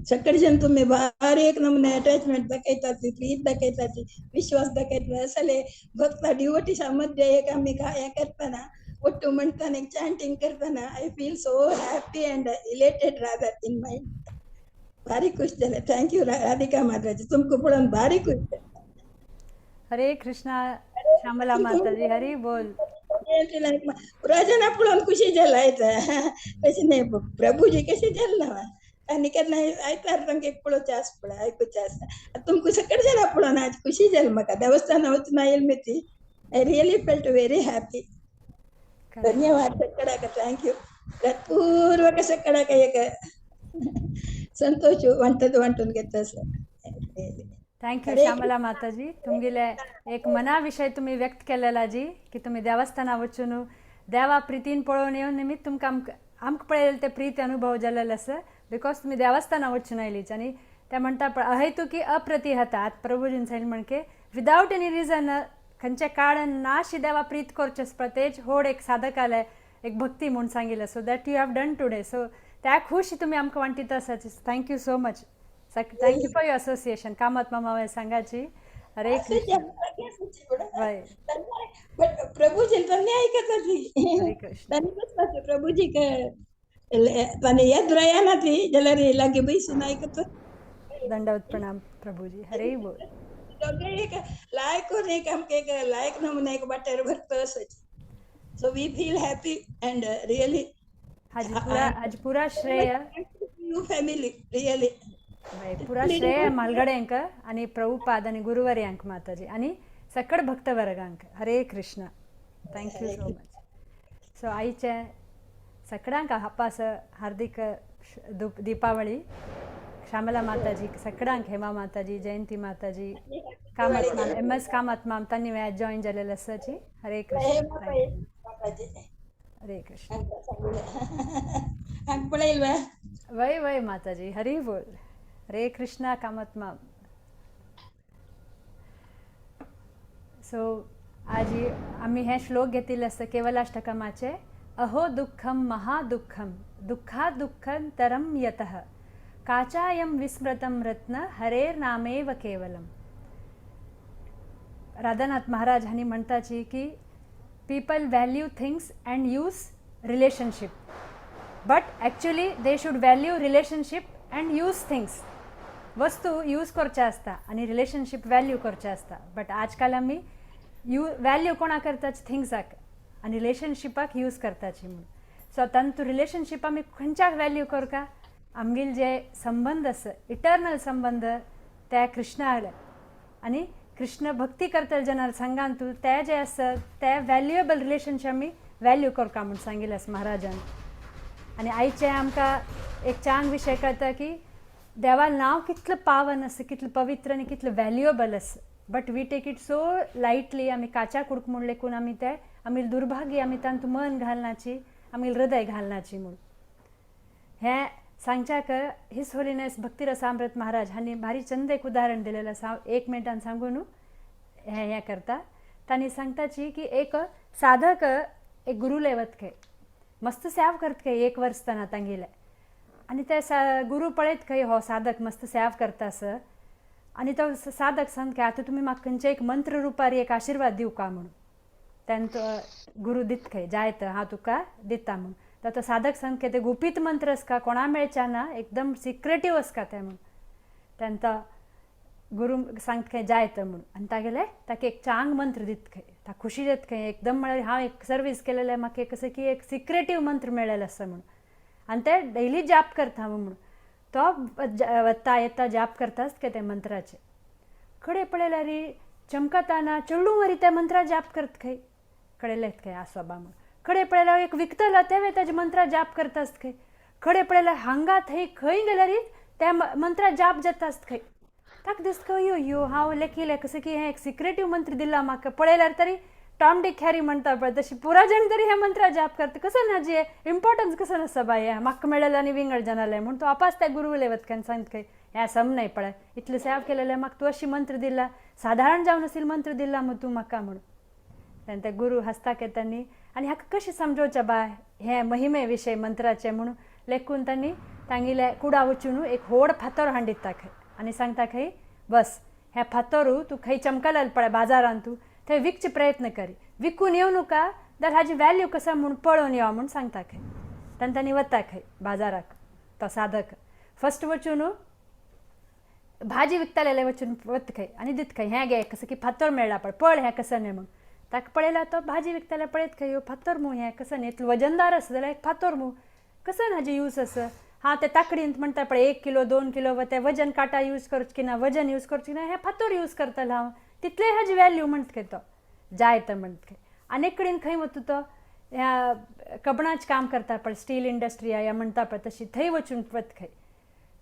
सकड जन तुम्ही भारी एक नमुने अटॅचमेंट दाखयतात, प्रीत दाखयतात, विश्वास दाखयतात. असले भक्त डिवोटी सामर्थ्य एक आम्ही काय करताना ಒಟ್ಟು म्हणताना ಚಾಂಟಿಂಗ್ करताना I feel so happy and elated rather in mind. भारी खुश जालें. Thank you Radhika माताजी, तुमकां पळोवन भारी खुश जालें. हरे कृष्णा श्यामला माताजी, हरी बोल. पुराजना पळोवन खुशी जालें आयता तशें न्ही प्रभुजी कशें जालें ना आनी केन्ना आयतार तांकां एक पळोवचें आसा पळय आयकुचें आसा. तुमकां सकट जाणां पळोवन आज खुशी जालें म्हाका. देवस्थाना वचून आयल मी ती I really felt very happy. धन्यवाद सगळ्याक, thank you. पूर्वक सगळ्याक एक संतोष वांटत वांटून घेता sir. Thank you Hare Shyamala Mataji. तुमगेले एक मना विशय तुम्ही व्यक्त केलेला जी की तुम्ही देवस्थाना वचून देवा प्रितीन पळोवन येवन निमित्त तुमकां आमकां आमकां पळयलें ते प्रीत अनुभव जालेले आसा because तुम्ही देवस्थाना वचून आयलीच. आनी ते म्हणटा पळय अहेतुकी अप्रतिहता. आतां प्रभुजीन सांगलें म्हणके विदावट एनी रिजन खंयचें कारण नाशी देवा प्रीत करचें पळय तेच होड एक साधकाले एक भक्ती म्हूण सांगिल्लें. So that you have done today, so त्या खुशी तुमी आमकां वांटीत आसाची. Thank you so much, thank you for your association. Kamat मामा सांगाची. हरे कृष्ण. वय. बट प्रभुजी तन्ने ऐकताची. हरे कृष्ण. तांणी बसपाचें प्रभुजी तांणी येद्रया ना ती जाल्यार लागीं बैसून आयकता. दंडवत प्रणाम प्रभुजी, हरे बोल. दोगांय एक लायक करून एक आमकां एक लायक नमुना एक वाटेर भरता असाची. So we feel happy and really हाजी पुरा श्रेय you family really. वय, पुरा श्रेय म्हालगड्यांक आनी प्रभुपाद आनी गुरुवर्यांक माताजी आनी सकड भक्तवर्गांक. हरे Krishna, thank you so much. So आयचे सगळ्यांक हापास हार्दिक दीपावळी. श्यामला माताजी सगळ्यांक, हेमा माताजी, जयंती माताजी, कामत माम, एम एस कामत माम तांणी वेळार जॉईन जालेले आसाची. हरे कृष्ण, thank you. माताजी. हरे कृष्ण. हांगा पळयल्वा. वय वय माताजी, हरी बोल. हरे कृष्णा कामत माम. सो आज आम्ही हे श्लोक घेतिल्ले आसता केवलाष्टकमाचे. अहो दुःखम महादुःखम दुःखात् दुःखतरं यतः काचायं विस्मृतं रत्न हरेर्नामेव केवलम. राधानाथ महाराज हांणी म्हणटाची की people value things and use relationship, but actually they should value relationship and use things. वस्तू यूज करचे आसता आनी रिलेशनशीप व्हॅल्यू करचे आसता, बट आजकाल आमी you value कोणाक करताची? थिंग्साक आनी रिलेशनशिपाक यूज करताची म्हूण. सो तांतू रिलेशनशीप आमी खंयच्याक व्हॅल्यू करका? आमगेले जे संबंद आसा इटर्नल संबंद त्या कृष्णा आनी कृष्ण भक्ती करतले जनार संघान तूं ते जे आसा ते व्हॅल्युएबल रिलेशनशीप आमी व्हॅल्यू करका म्हूण सांगिल्लें आसा महाराजान. आनी आयचें आमकां एक चांग विशय कळटा की देवा नांव कितलें पावन आसा, कितलें पवित्र आनी कितलें व्हॅल्युएबल आसा, but we take it so lightly. आमी काच्या कुडक म्हूण लेखून आमी ते आमी दुर्भागी, आमी तांतूं मन घालनाची, आमी हृदय घालनाची म्हूण. हें सांगच्याक his holiness Bhakti Rasamrita Maharaj हांणी भारी चंद एक उदाहरण दिलेलें आसा. हांव एक मिनटान सांगून हें हें करता. तांणी सांगताची की एक साधक एक गुरुले वत खंय, मस्त सेव करत खंय एक वर्स ताणें तांगेलें. आनी ते गुरू पळयत खंय हो साधक मस्त सेव करता आसा. आनी तो साधक सांगता की आतां तुमी म्हाका खंयचे एक मंत्र रुपार एक आशिर्वाद दिवका म्हणून. तेन्ना तो गुरू दित खंय जायत हांव तुका दिता म्हणून. तो साधक सांगता ते गुपीत मंत्र आसका, कोणा मेळच्या ना, एकदम सिक्रेटीव आसका ते म्हणून. तेन्ना गुरू सांगता खंय जायत म्हणून. आनी तागेले ताका एक चांग मंत्र दित खंय, ता खुशी जाता खंय एकदम, म्हळ्यार हांव एक सर्वीस केलेलें म्हाका एक कसं की एक सिक्रेटीव मंत्र मेळ्ळेलें आसा म्हणून. आनी ते डेली जाप करता म्हणून. तो वता येता जाप करताच के ते मंत्राचे. कडेन पळयल्यार चमकताना चेडूं वरी त्या मंत्रा जाप करत खंय, कडेन खंय आसो बा म्हणून. कडेन पळयल्यार एक विकतलो तेवे ताजे मंत्रा जाप करतास खंय. कडेन पळयल्यार हांगा थंय खंय गेल्यार त्या मंत्रा जाप जातास खंय. ताका दिसता खंय यो यो हांव लेखिलें कसं की हें एक सिक्रेटीव मंत्र दिला म्हाका, पळयल्यार तरी टॉम डिक हॅरी म्हणटा पळय तशी पुरा जण तरी हे मंत्रा जाप करता, कसं ना जे इम्पॉर्टन्स कसं नासता बाय हें म्हाका मेळ्ळें आनी विंगड जाणालें म्हूण. तो आपास त्या गुरुले वतकन सांगता खंय हें सम न्हय पळय, इतलें सेव केलेलें म्हाका तूं अशी मंत्र दिला, सादारण जावन असील मंत्र दिला मग तूं म्हाका म्हणून. तेन्ना ते गुरू हसता के तांणी आनी हाका कशें समजोवचें बाय हें महिमे विशय मंत्राचें म्हणून लेखून तांणी तांगेले कुडा वचून एक व्हड फातर हांडिता खंय आनी सांगता खंय बस हें फातरू तूं खंय चमकलें पळय बाजारान तूं थंय विकचे प्रयत्न करी, विकून येवं नका जाल्यार हाजी वॅल्यू कसो म्हूण पळोवन यो म्हूण सांगता खंय. तेन्ना तांणी वता खंय बाजाराक तो साधक फस्ट वचून भाजी विकताले वचून वत खंय आनी दित खंय हें घे कसं की फातर मेळ्ळा पळय पळ हें कसं न्हय म्हूण. ताका पळयला तो भाजी विकताले पळयत खंय ह्यो फातर मू हें कसं न्हय, इतलें वजनदार आसा जाल्यार एक फातर मू कसं हाजे यूज आसा. हां ते ताकडींत म्हणटा पळय 1 किलो 2 किलो व ते वजन कांटा यूज करचो की ना, वजन यूज करचें की ना, हें फातर यूज करतलें हांव तितलें हाजी वॅल्यू म्हणटा खंय तो जाय तो म्हणटा खंय. आनी एक कडेन खंय वता तो ह्या कबणाचें काम करता पळय स्टील इंडस्ट्री या म्हणटा पळय तशी थंय वचून वत खंय,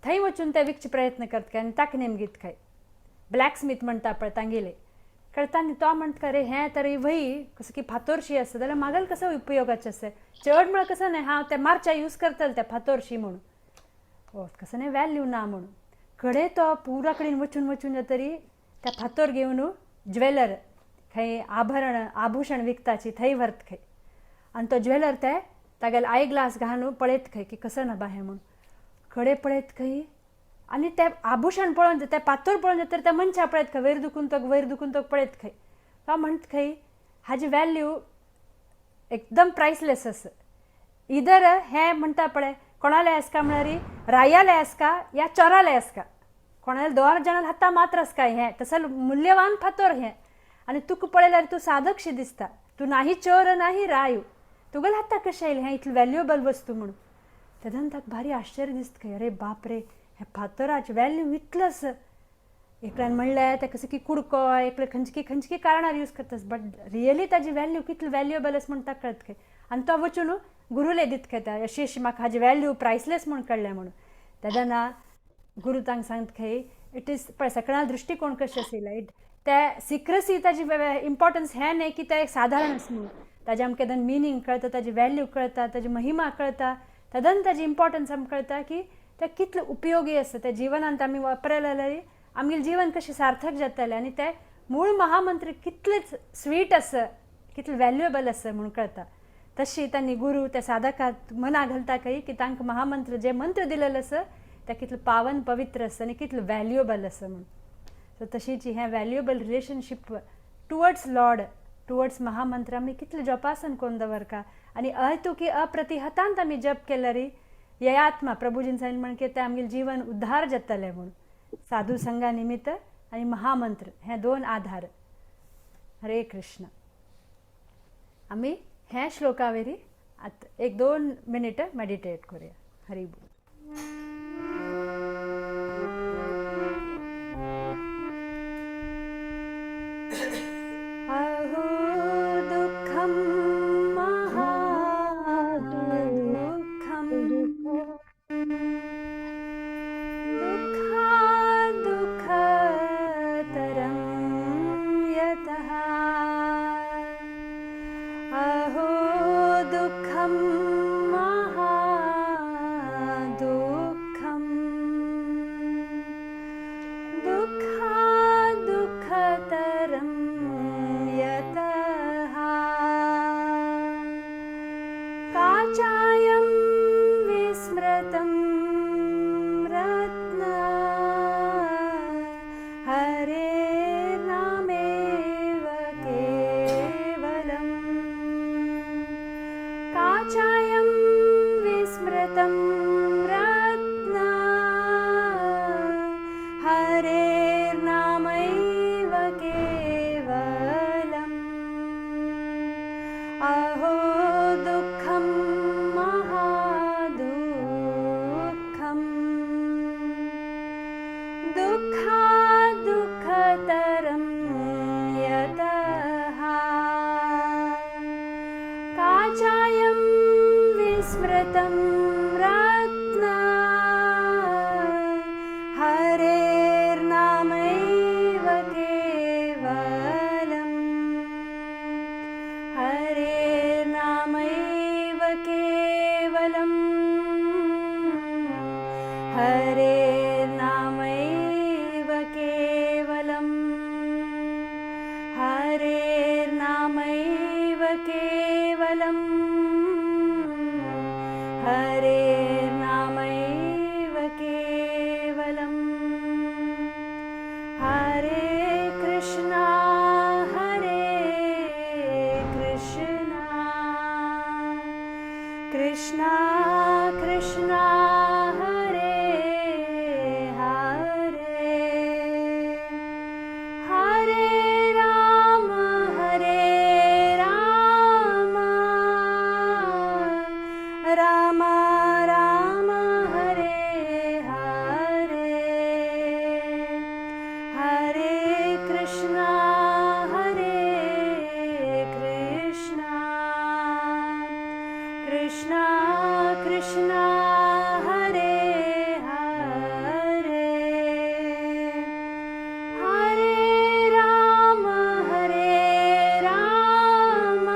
थंय वचून ते विकचे प्रयत्न करता खंय आनी ताका नेमगीत खंय ब्लॅक स्मीथ म्हणटा पळय तांगेले कळटा न्ही. तो म्हणटा रे हें तरी वही कसं की फातोरशी आसा जाल्यार म्हागेलें कसो उपयोगाचें आसा, चड म्हळ्यार कसं न्हय हांव ते मार्चा यूज करतलें ते फातोरशी म्हणून, हो कसं न्हय वॅल्यू ना म्हणून. कडेन तो पुरा कडेन वचून वचून जातरी त्या फातोर घेवन ज्वेलर खंय आभरण आभूषण विकताची थंय व्हरत खंय. आनी तो ज्वेलर ते तागेले I glass घालून पळयत खंय की कसं ना बा हें म्हणून. कडेन पळयत खंय आनी ते आभूषण पळोवन ते पातोर पळोवन जातरी त्या मनशा पळयत खंय वयर दुखून तो वयर दुखून तो पळयत खंय. तो म्हणटा खंय हाजी वॅल्यू एकदम प्रायसलेस आसा. इधर हें म्हणटा पळय कोणाले आसका म्हळ्यार रायाले आसका या चोराले आसका, कोणाले दोन जाणां हाता मात्र आसका हें तसो मुल्यवान फातोर हें. आनी तुका पळयल्यार तूं साधकशी दिसता, तूं नाही चोर नाही रायू, तुगेल्या हाता कशें येयलें हें इतलें व्हॅल्युएबल वस्तू म्हणून. तेन्ना ताका भारी आश्चर्य दिसता खंय अरे बाप रे हें फातराची वॅल्यू इतलो आसा. एकल्यान म्हणलें तें कसं की कुडको एकले खंयचे की खंयचे की कारणार यूज करता, बट रियली ताजी वॅल्यू कितली व्हॅल्युएबल आसा म्हूण ताका कळत खंय. आनी तो वचून गुरुले दित खंय अशी अशी म्हाका हाजी वॅल्यू प्रायसलेस म्हूण कळ्ळें म्हणून. तेन्ना गुरू तांकां सांगता खंय it is पळय सगळ्या दृश्टिकोण कशें आशिल्लें it ते सिक्रसी ताजी इम्पॉर्टन्स हें न्हय की तें सादारण आसा म्हणून, ताजें आमकां केन्ना मिनींग कळटा, ताजी वॅल्यू कळटा, ताजी महिमा कळटा, तदन ताजी इम्पॉर्टन्स आमकां कळटा की तें कितलें उपयोगी आसा, तें जिवनांत आमी वापरलें जाल्यार आमगेलें जीवन कशें सार्थक जातलें आनी तें मूळ महामंत्र कितलें स्वीट आसा, कितलें व्हॅल्युएबल आसा म्हूण कळटा. तशी तांणी गुरू त्या साधकाक मना घालता खंय की तांकां महामंत्र जे मंत्र दिलेले आसा तें कितलें पावन पवित्र आसा आनी कितलें व्हॅल्युएबल आसा म्हूण. सो तशीच हें valuable relationship towards lord towards महामंत्र आमी कितलें जोपासन करून दवरता आनी अहेतुकी अप्रतिहतांत आमी जप केल्यार ययात्मा प्रभुजीन सांगलें म्हण की तें आमगेलें जीवन उद्धार जातलें म्हूण. साधू संघा निमित्त आनी महामंत्र हे दोन आधार. हरे कृष्ण. आमी हे श्लोकावेरी आतां 1-2 मिनिट मेडिटेट करूया. हरी बोल. अहो दुःखं महादुःखं दुःखात् दुःखतरं यतः. अहो दुःखं महादुःखं दुःखात् दुःखतरं यतः. काचायं विस्मृतं रत्न चायं विस्मृतं रत्न हरेर्नामैव केवलम् हरेर्नामैव केवलम् हरेर्नामैव केवलम् हरेर्नामैव केवलम् हरेर्नामैव केवलम्। हरे कृष्णा हरे कृष्णा कृष्णा कृष्णा हरे हरे हरे राम हरे राम राम राम हरे हरे हरे कृष्णा हरे कृष्णा कृष्णा कृष्णा हरे हरे हरे राम हरे राम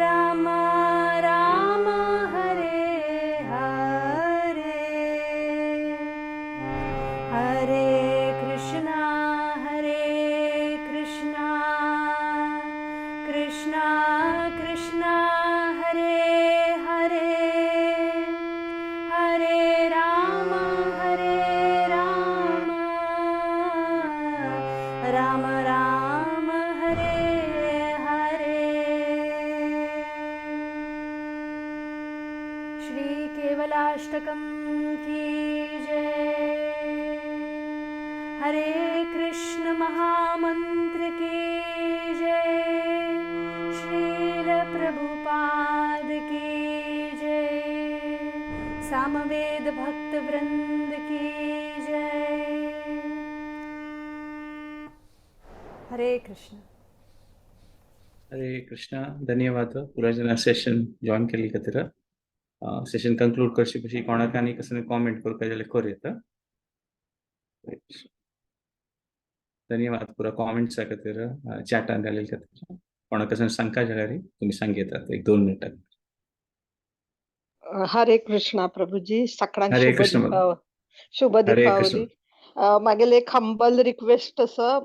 राम राम हरे हरे हरे कृष्णा हरे कृष्णा कृष्णा कृष्णा हरे हरे हरे राम हरे राम राम राम हरे हरे। श्री केवलाष्टकम की जय। हरे कृष्ण महामंत्र की जय। श्रील प्रभुपाद की जय। सामवेद भक्त वृंद की जय। हरे कृष्ण। हरे कृष्ण. धन्यवाद पुरा जना सेशन जॉईन केली खातीर. सेशन कंक्लूड करचे पयलीं कोणाक आनी कसले कॉमेंट करपाक जाल्यार कर येता. धन्यवाद पुरा कॉमेंट्सा खातीर, चॅटान घालेले खातीर. कोणाक कसले शंका जाल्यार तुमी सांग येतात एक 2 मिनटां. हरे कृष्णा प्रभुजी, सगळ्यांक हरे शुभ कृष्ण. दीपावली. शुभ हरे दीपावली. कृष्ण. मागेले एक हंबल रिक्वेस्ट असं,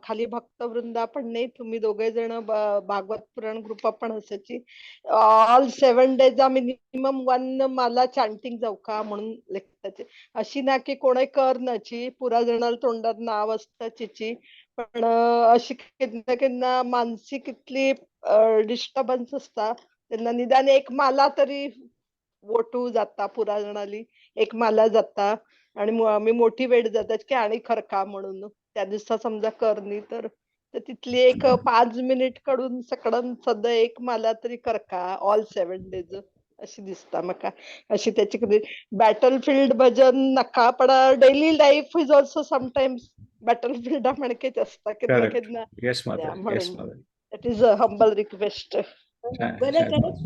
खाली भक्त वृंदा पण नाही, तुम्ही दोघे जण भागवत पुराण ग्रुप पण असायची, ऑल 7 डेज मिनिमम 1 माला चांटिंग जाऊ का म्हणून लेखताचे. अशी ना की कोणी कर नची पुरा जणाला तोंडात नाव असतं चिची, पण अशी केन्ना केन्ना मानसीक इतली डिस्टर्बन्स असता तेन्ना निदान एक माला तरी वोटू जाता, पुरा जणाली एक माला जाता आणि आम्ही मोटिवेट जातात की आणि खरका म्हणून त्या दिवसा समजा करणी तर तिथली एक 5 मिनिट कडून सगळ्यां सद्या एक माला तरी करका ऑल 7 डेज अशी दिसता म्हाका. अशी त्याची बॅटल फील्ड भजन नका, पण daily life is also sometimes battle field म्हणकेच असता केन्ना केन्ना. म्हणून that is a humble request. बरं, करेक्ट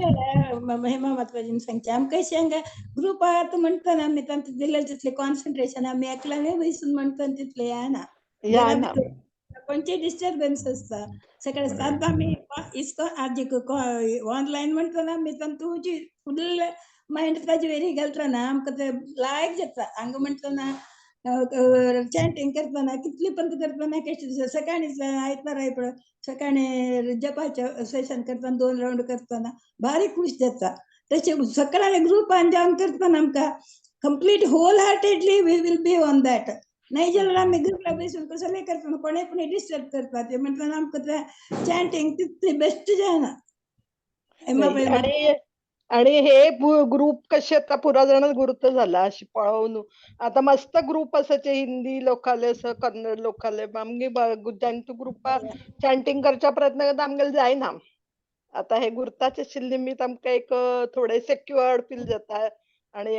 हेमा माताजीन सांगचे. आमकां अशें हांगा ग्रुपात म्हणटना आमी तांकां दिलें तितलें कॉन्सन्ट्रेशन आमी एकल्यानूय बसून म्हणटना तितलें येना, खंयचे डिस्टर्बन्स आसता सगळें. आतां आमी इस्कॉन आजी ऑनलायन म्हणटना आमी तुजी फुल मायंड ताजे वेरी घालतना आमकां ते लायक जाता. हांगा म्हणटना चॅन्टिंग करतना कितली पण करतना कशें सकाळी आयतार आयपळ सकाळी जपाचें सेशन करतना 2 रावंड करतना भारी खुश जाता. तशें सकाळी ग्रुपान जावन करतना आमकां complete whole heartedly we will be on that. नाही जाल्यार आमी ग्रुपा बसून कसलें करतना कोणें पण डिस्टर्ब करता ते म्हणटना आमकां तें चॅन्टिंग तितली बेस्ट जायना. आणि हे ग्रुप कसे आता पुरा जण गुरुत झाला अशी पळोवन आता मस्त ग्रुप असायचे हिंदी लोकाले असं कन्नड लोकाले आमगे जाणतो ग्रुपा चॅन्टिंग करच्या प्रयत्न करता आमगेले जायना. आता हे गुरुताचे निमित्त आमकां एक थोडे सेक्युअर्ड फील जाता आणि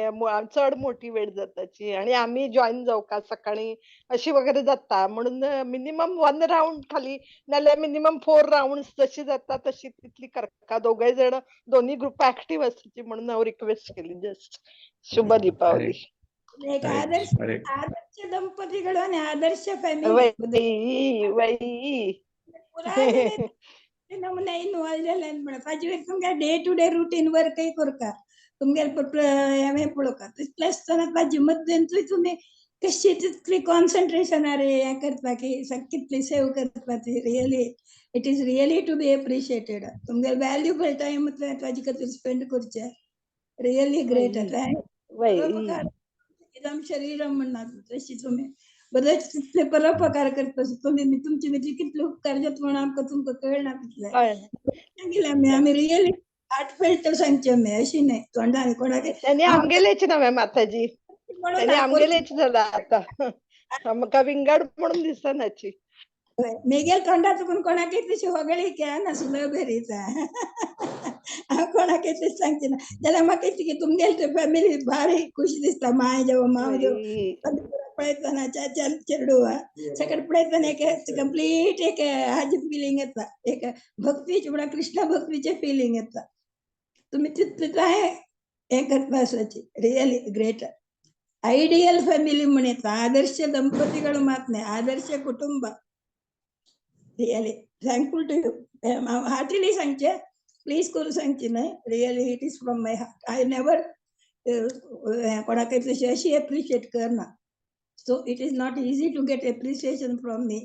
चड मोठी वेळ जाताची आणि आम्ही जॉईन जावका सकाळी अशी वगैरे जाता म्हणून मिनिमम 1 राऊंड खाली नाल्यार मिनिमम 4 राऊंड जशी जाता तशी तितली करका. दोगांय जण दोन्ही ग्रुप ऍक्टिव्ह आसाची म्हणून हांव रिक्वेस्ट केली जस्ट. शुभ हरे दीपावली. एक हरे आदर्श हरे आदर्श ದಂಪತಿಗಳು आणि ಆದರ್ಶ ಫ್ಯಾಮಿಲಿ. वै वै. नमुना इन्वॉल्व जाल्यान म्हणा ताजे तुमगे डे टू डे रुटीन वर्कय करता, तुमगे हें पळोवका. तितलें आसतना ताजे मद्दतीन तुमी कशी तितली कॉन्सन्ट्रेशन अरे हें करता की कितली सेव करता ती really it is really to be appreciated. तुमगे व्हॅल्युएबल टायम ताजे खातीर स्पेंड करचें रियली ग्रेट. वै आतां वै. परोपकार इदम शरीरम म्हणना तशी तुमी बरेच तितले परोपकार करता. तुमी तुमचे म्हणजे कितले उपकार जाता म्हणून आमकां तुमकां कळना तितले. कळ्ळें. सांगिल्लें आमी आमी रियली हार्टफेल्ट सांगचें आमी, अशी न्हय तोंडान कोणाक त्यांनी आमगेलेच नव्हे माताजी, म्हणून त्यांनी आमगेलेच जाला आता. आमकां विंगड म्हणून दिसनाची. मेगेल तोंडात चुकून कोणाकय तशी होगळीक नासलो बेरीचा. हांव कोणाकय तशें सांगचें ना जाल्यार म्हाका की तुमगेले ते फॅमिली भारी खुशी दिसता. माय जेव माव जेव पळयतना चाचा चेडू सगळें पळयतना एक कंप्लीट एक हाजी फिलिंग येता, एक भक्तीची म्हणल्यार कृष्ण भक्तीचें फिलिंग येता. तुमी तितलें हें करता आसाची रियली ग्रेट. ಐಡಿಯಲ್ ಫ್ಯಾಮಿಲಿ म्हणेता, ಆದರ್ಶ ದಂಪತಿಗಳು ಮಾತ್ನೆ ಆದರ್ಶ ಕುಟುಂಬ. Really thankful to you. हांव हार्टिली सांगचें, प्लीज करून सांगची न्हय, really it is from my heart. I never कोणाकय तशी अशी एप्रिशिएट करना, so it is not easy to get appreciation from me.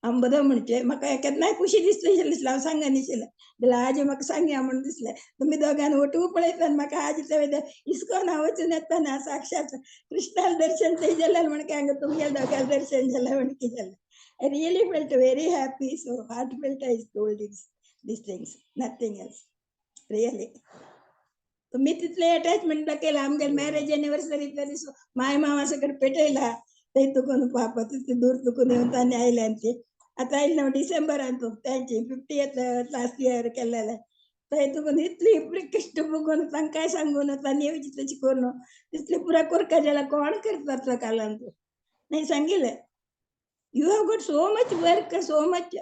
हांव बरें म्हणचें म्हाका केन्नाय खुशी दिसली दिसलें हांव सांगन आशिल्लें जाल्यार आज म्हाका सांगया म्हणून दिसलें. तुमी दोगान ओटू पळयतना म्हाका आज ते इस्कॉन हांव वचून येतना साक्षात कृष्णाल दर्शन थंय जालें म्हण काय हांगा तुमगे दोगांक दर्शन जालें म्हण कितें जालें. I really felt very happy, so heartfelt I told these things, nothing else, really. तुम्ही तितले अटॅचमेंट केला आमगे मॅरेज एनिवर्सरी दीस माय मामा सकट पेटयला थंय तुकून पापा तितले दूर तुकून येवन तांणी आयले. आनी ते आतां आयले ना डिसेंबरान तांची 50th last year केलेलें थंय तुकून इतली कश्ट भोगून तांकांय सांगून तांणी येवची तशी करून तितले पुरा कोरका जाल्यार कोण करता कालान नाही सांगिल्लें. You have got so much work, so much,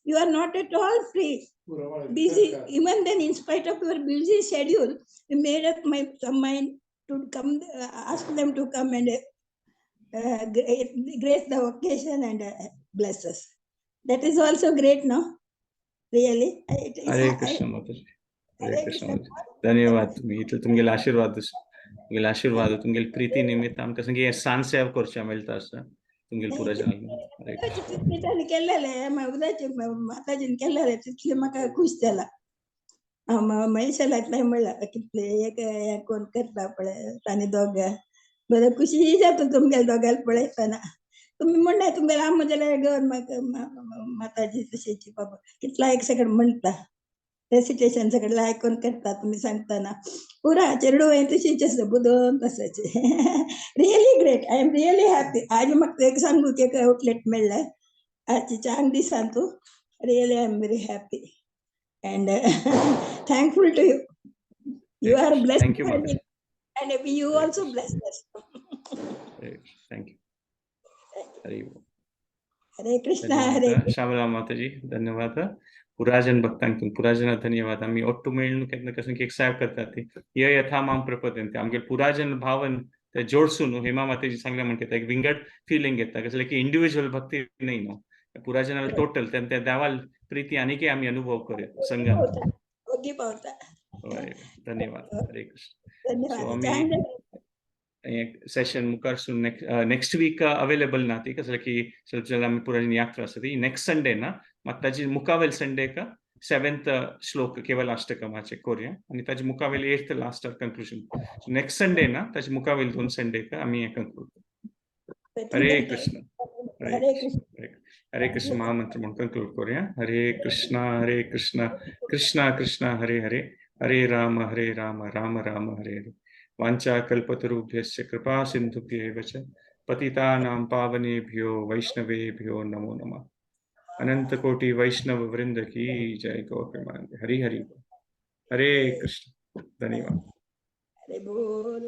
you are not at all free, busy. Even then, in spite of your busy schedule, you made up my some mind to come, ask them to come and grace the occasion and bless us. That is also great, no? Really. Hare Krishna Mataji, Hare Krishna Mataji, धन्यवाद. तुम्ही इतले तुमगेले आशीर्वाद, तुमगेले आशीर्वाद, तुमगेले प्रीती निमित्त आमकां संगी हें सान सेवा करचें मेळटा आसा तुमगेले पुरा जावन. हरे कृष्ण. तितलें केलेलें उदाचे माताजीन केलेलें तितलें म्हाका खूश जाला. महेशालांतल्यान म्हणलां कितले एक हें कोण करता पळय तांणी दोगां बरें खुशी जाता तुमगेले दोगांक पळयतना. तुमी म्हणना तुमगेले आम्मा जाल्यार गौर म्हाका माताजी तशीची बाबा कितला एक सगळें म्हणटा रेसिटेशन सगळें आयकून करता तुमी सांगतना पुरा चेडूं हें तशीच आसा बुदोन तसाचें. Really great, I am really happy. आज म्हाका एक सांगू की एक आउटलेट मेळ्ळें आज चांग दिसान तूं. Really I am very happy and thankful to you. You are blessed Thank you, Mataji. and you also bless us. Thank you. Hari Bol. Hare Krishna, Hare धन्यवाद श्यामला माताजी, धन्यवाद. पुराजन भक्तांक पुराजन धन्यवाद. आमी ಒಟ್ಟು मेळून केन्ना कसं एक सेवा करतात ती य यथा माम प्रपद्यन्ते आमगे पुराजन भावन ते जोडसून हेमा माताजी सांगले म्हणटा एक विंगड फिलिंग येता कसले की इंडिव्हिज्युअल भक्ती नाही न्हू, पुराजनाला टोटल त्या देवाल प्रीती आनीकय आमी अनुभव करूया संघान. ओगी पावता. हय, धन्यवाद. हरे कृष्ण. धन्यवाद. सो आमी सेशन मुखार नेक्स्ट वीक अवेलेबल ना ती कसं की जाल्यार आमी पुराजन यात्रा आसा ती नेक्स्ट संडे ना, मात ताजी मुखावेल संडेक 7th श्लोक केवल अष्टकमाचे करूया आणि ताजे मुखावेल 8th last conclusion. Next Sunday ना, ताजे मुखावेल 2 संडेक आमी हें कंक्लूड. हरे कृष्ण, हरे कृष्ण. हरे कृष्ण महामंत्र म्हणून कंक्लूड करूया. हरे कृष्ण हरे कृष्ण कृष्ण कृष्ण हरे हरे, हरे राम हरे राम राम राम हरे हरे. वाञ्छा कल्पतरुभ्यश्च कृपा सिन्धुभ्येव च पतितानां पावनेभ्यो वैष्णवेभ्यो नमो नमः. अनंत कोटि वैष्णव वृंद की जय. गौर प्रेमानंद. हरि हरि. हरे कृष्ण. धन्यवाद. हरे हरे बोल.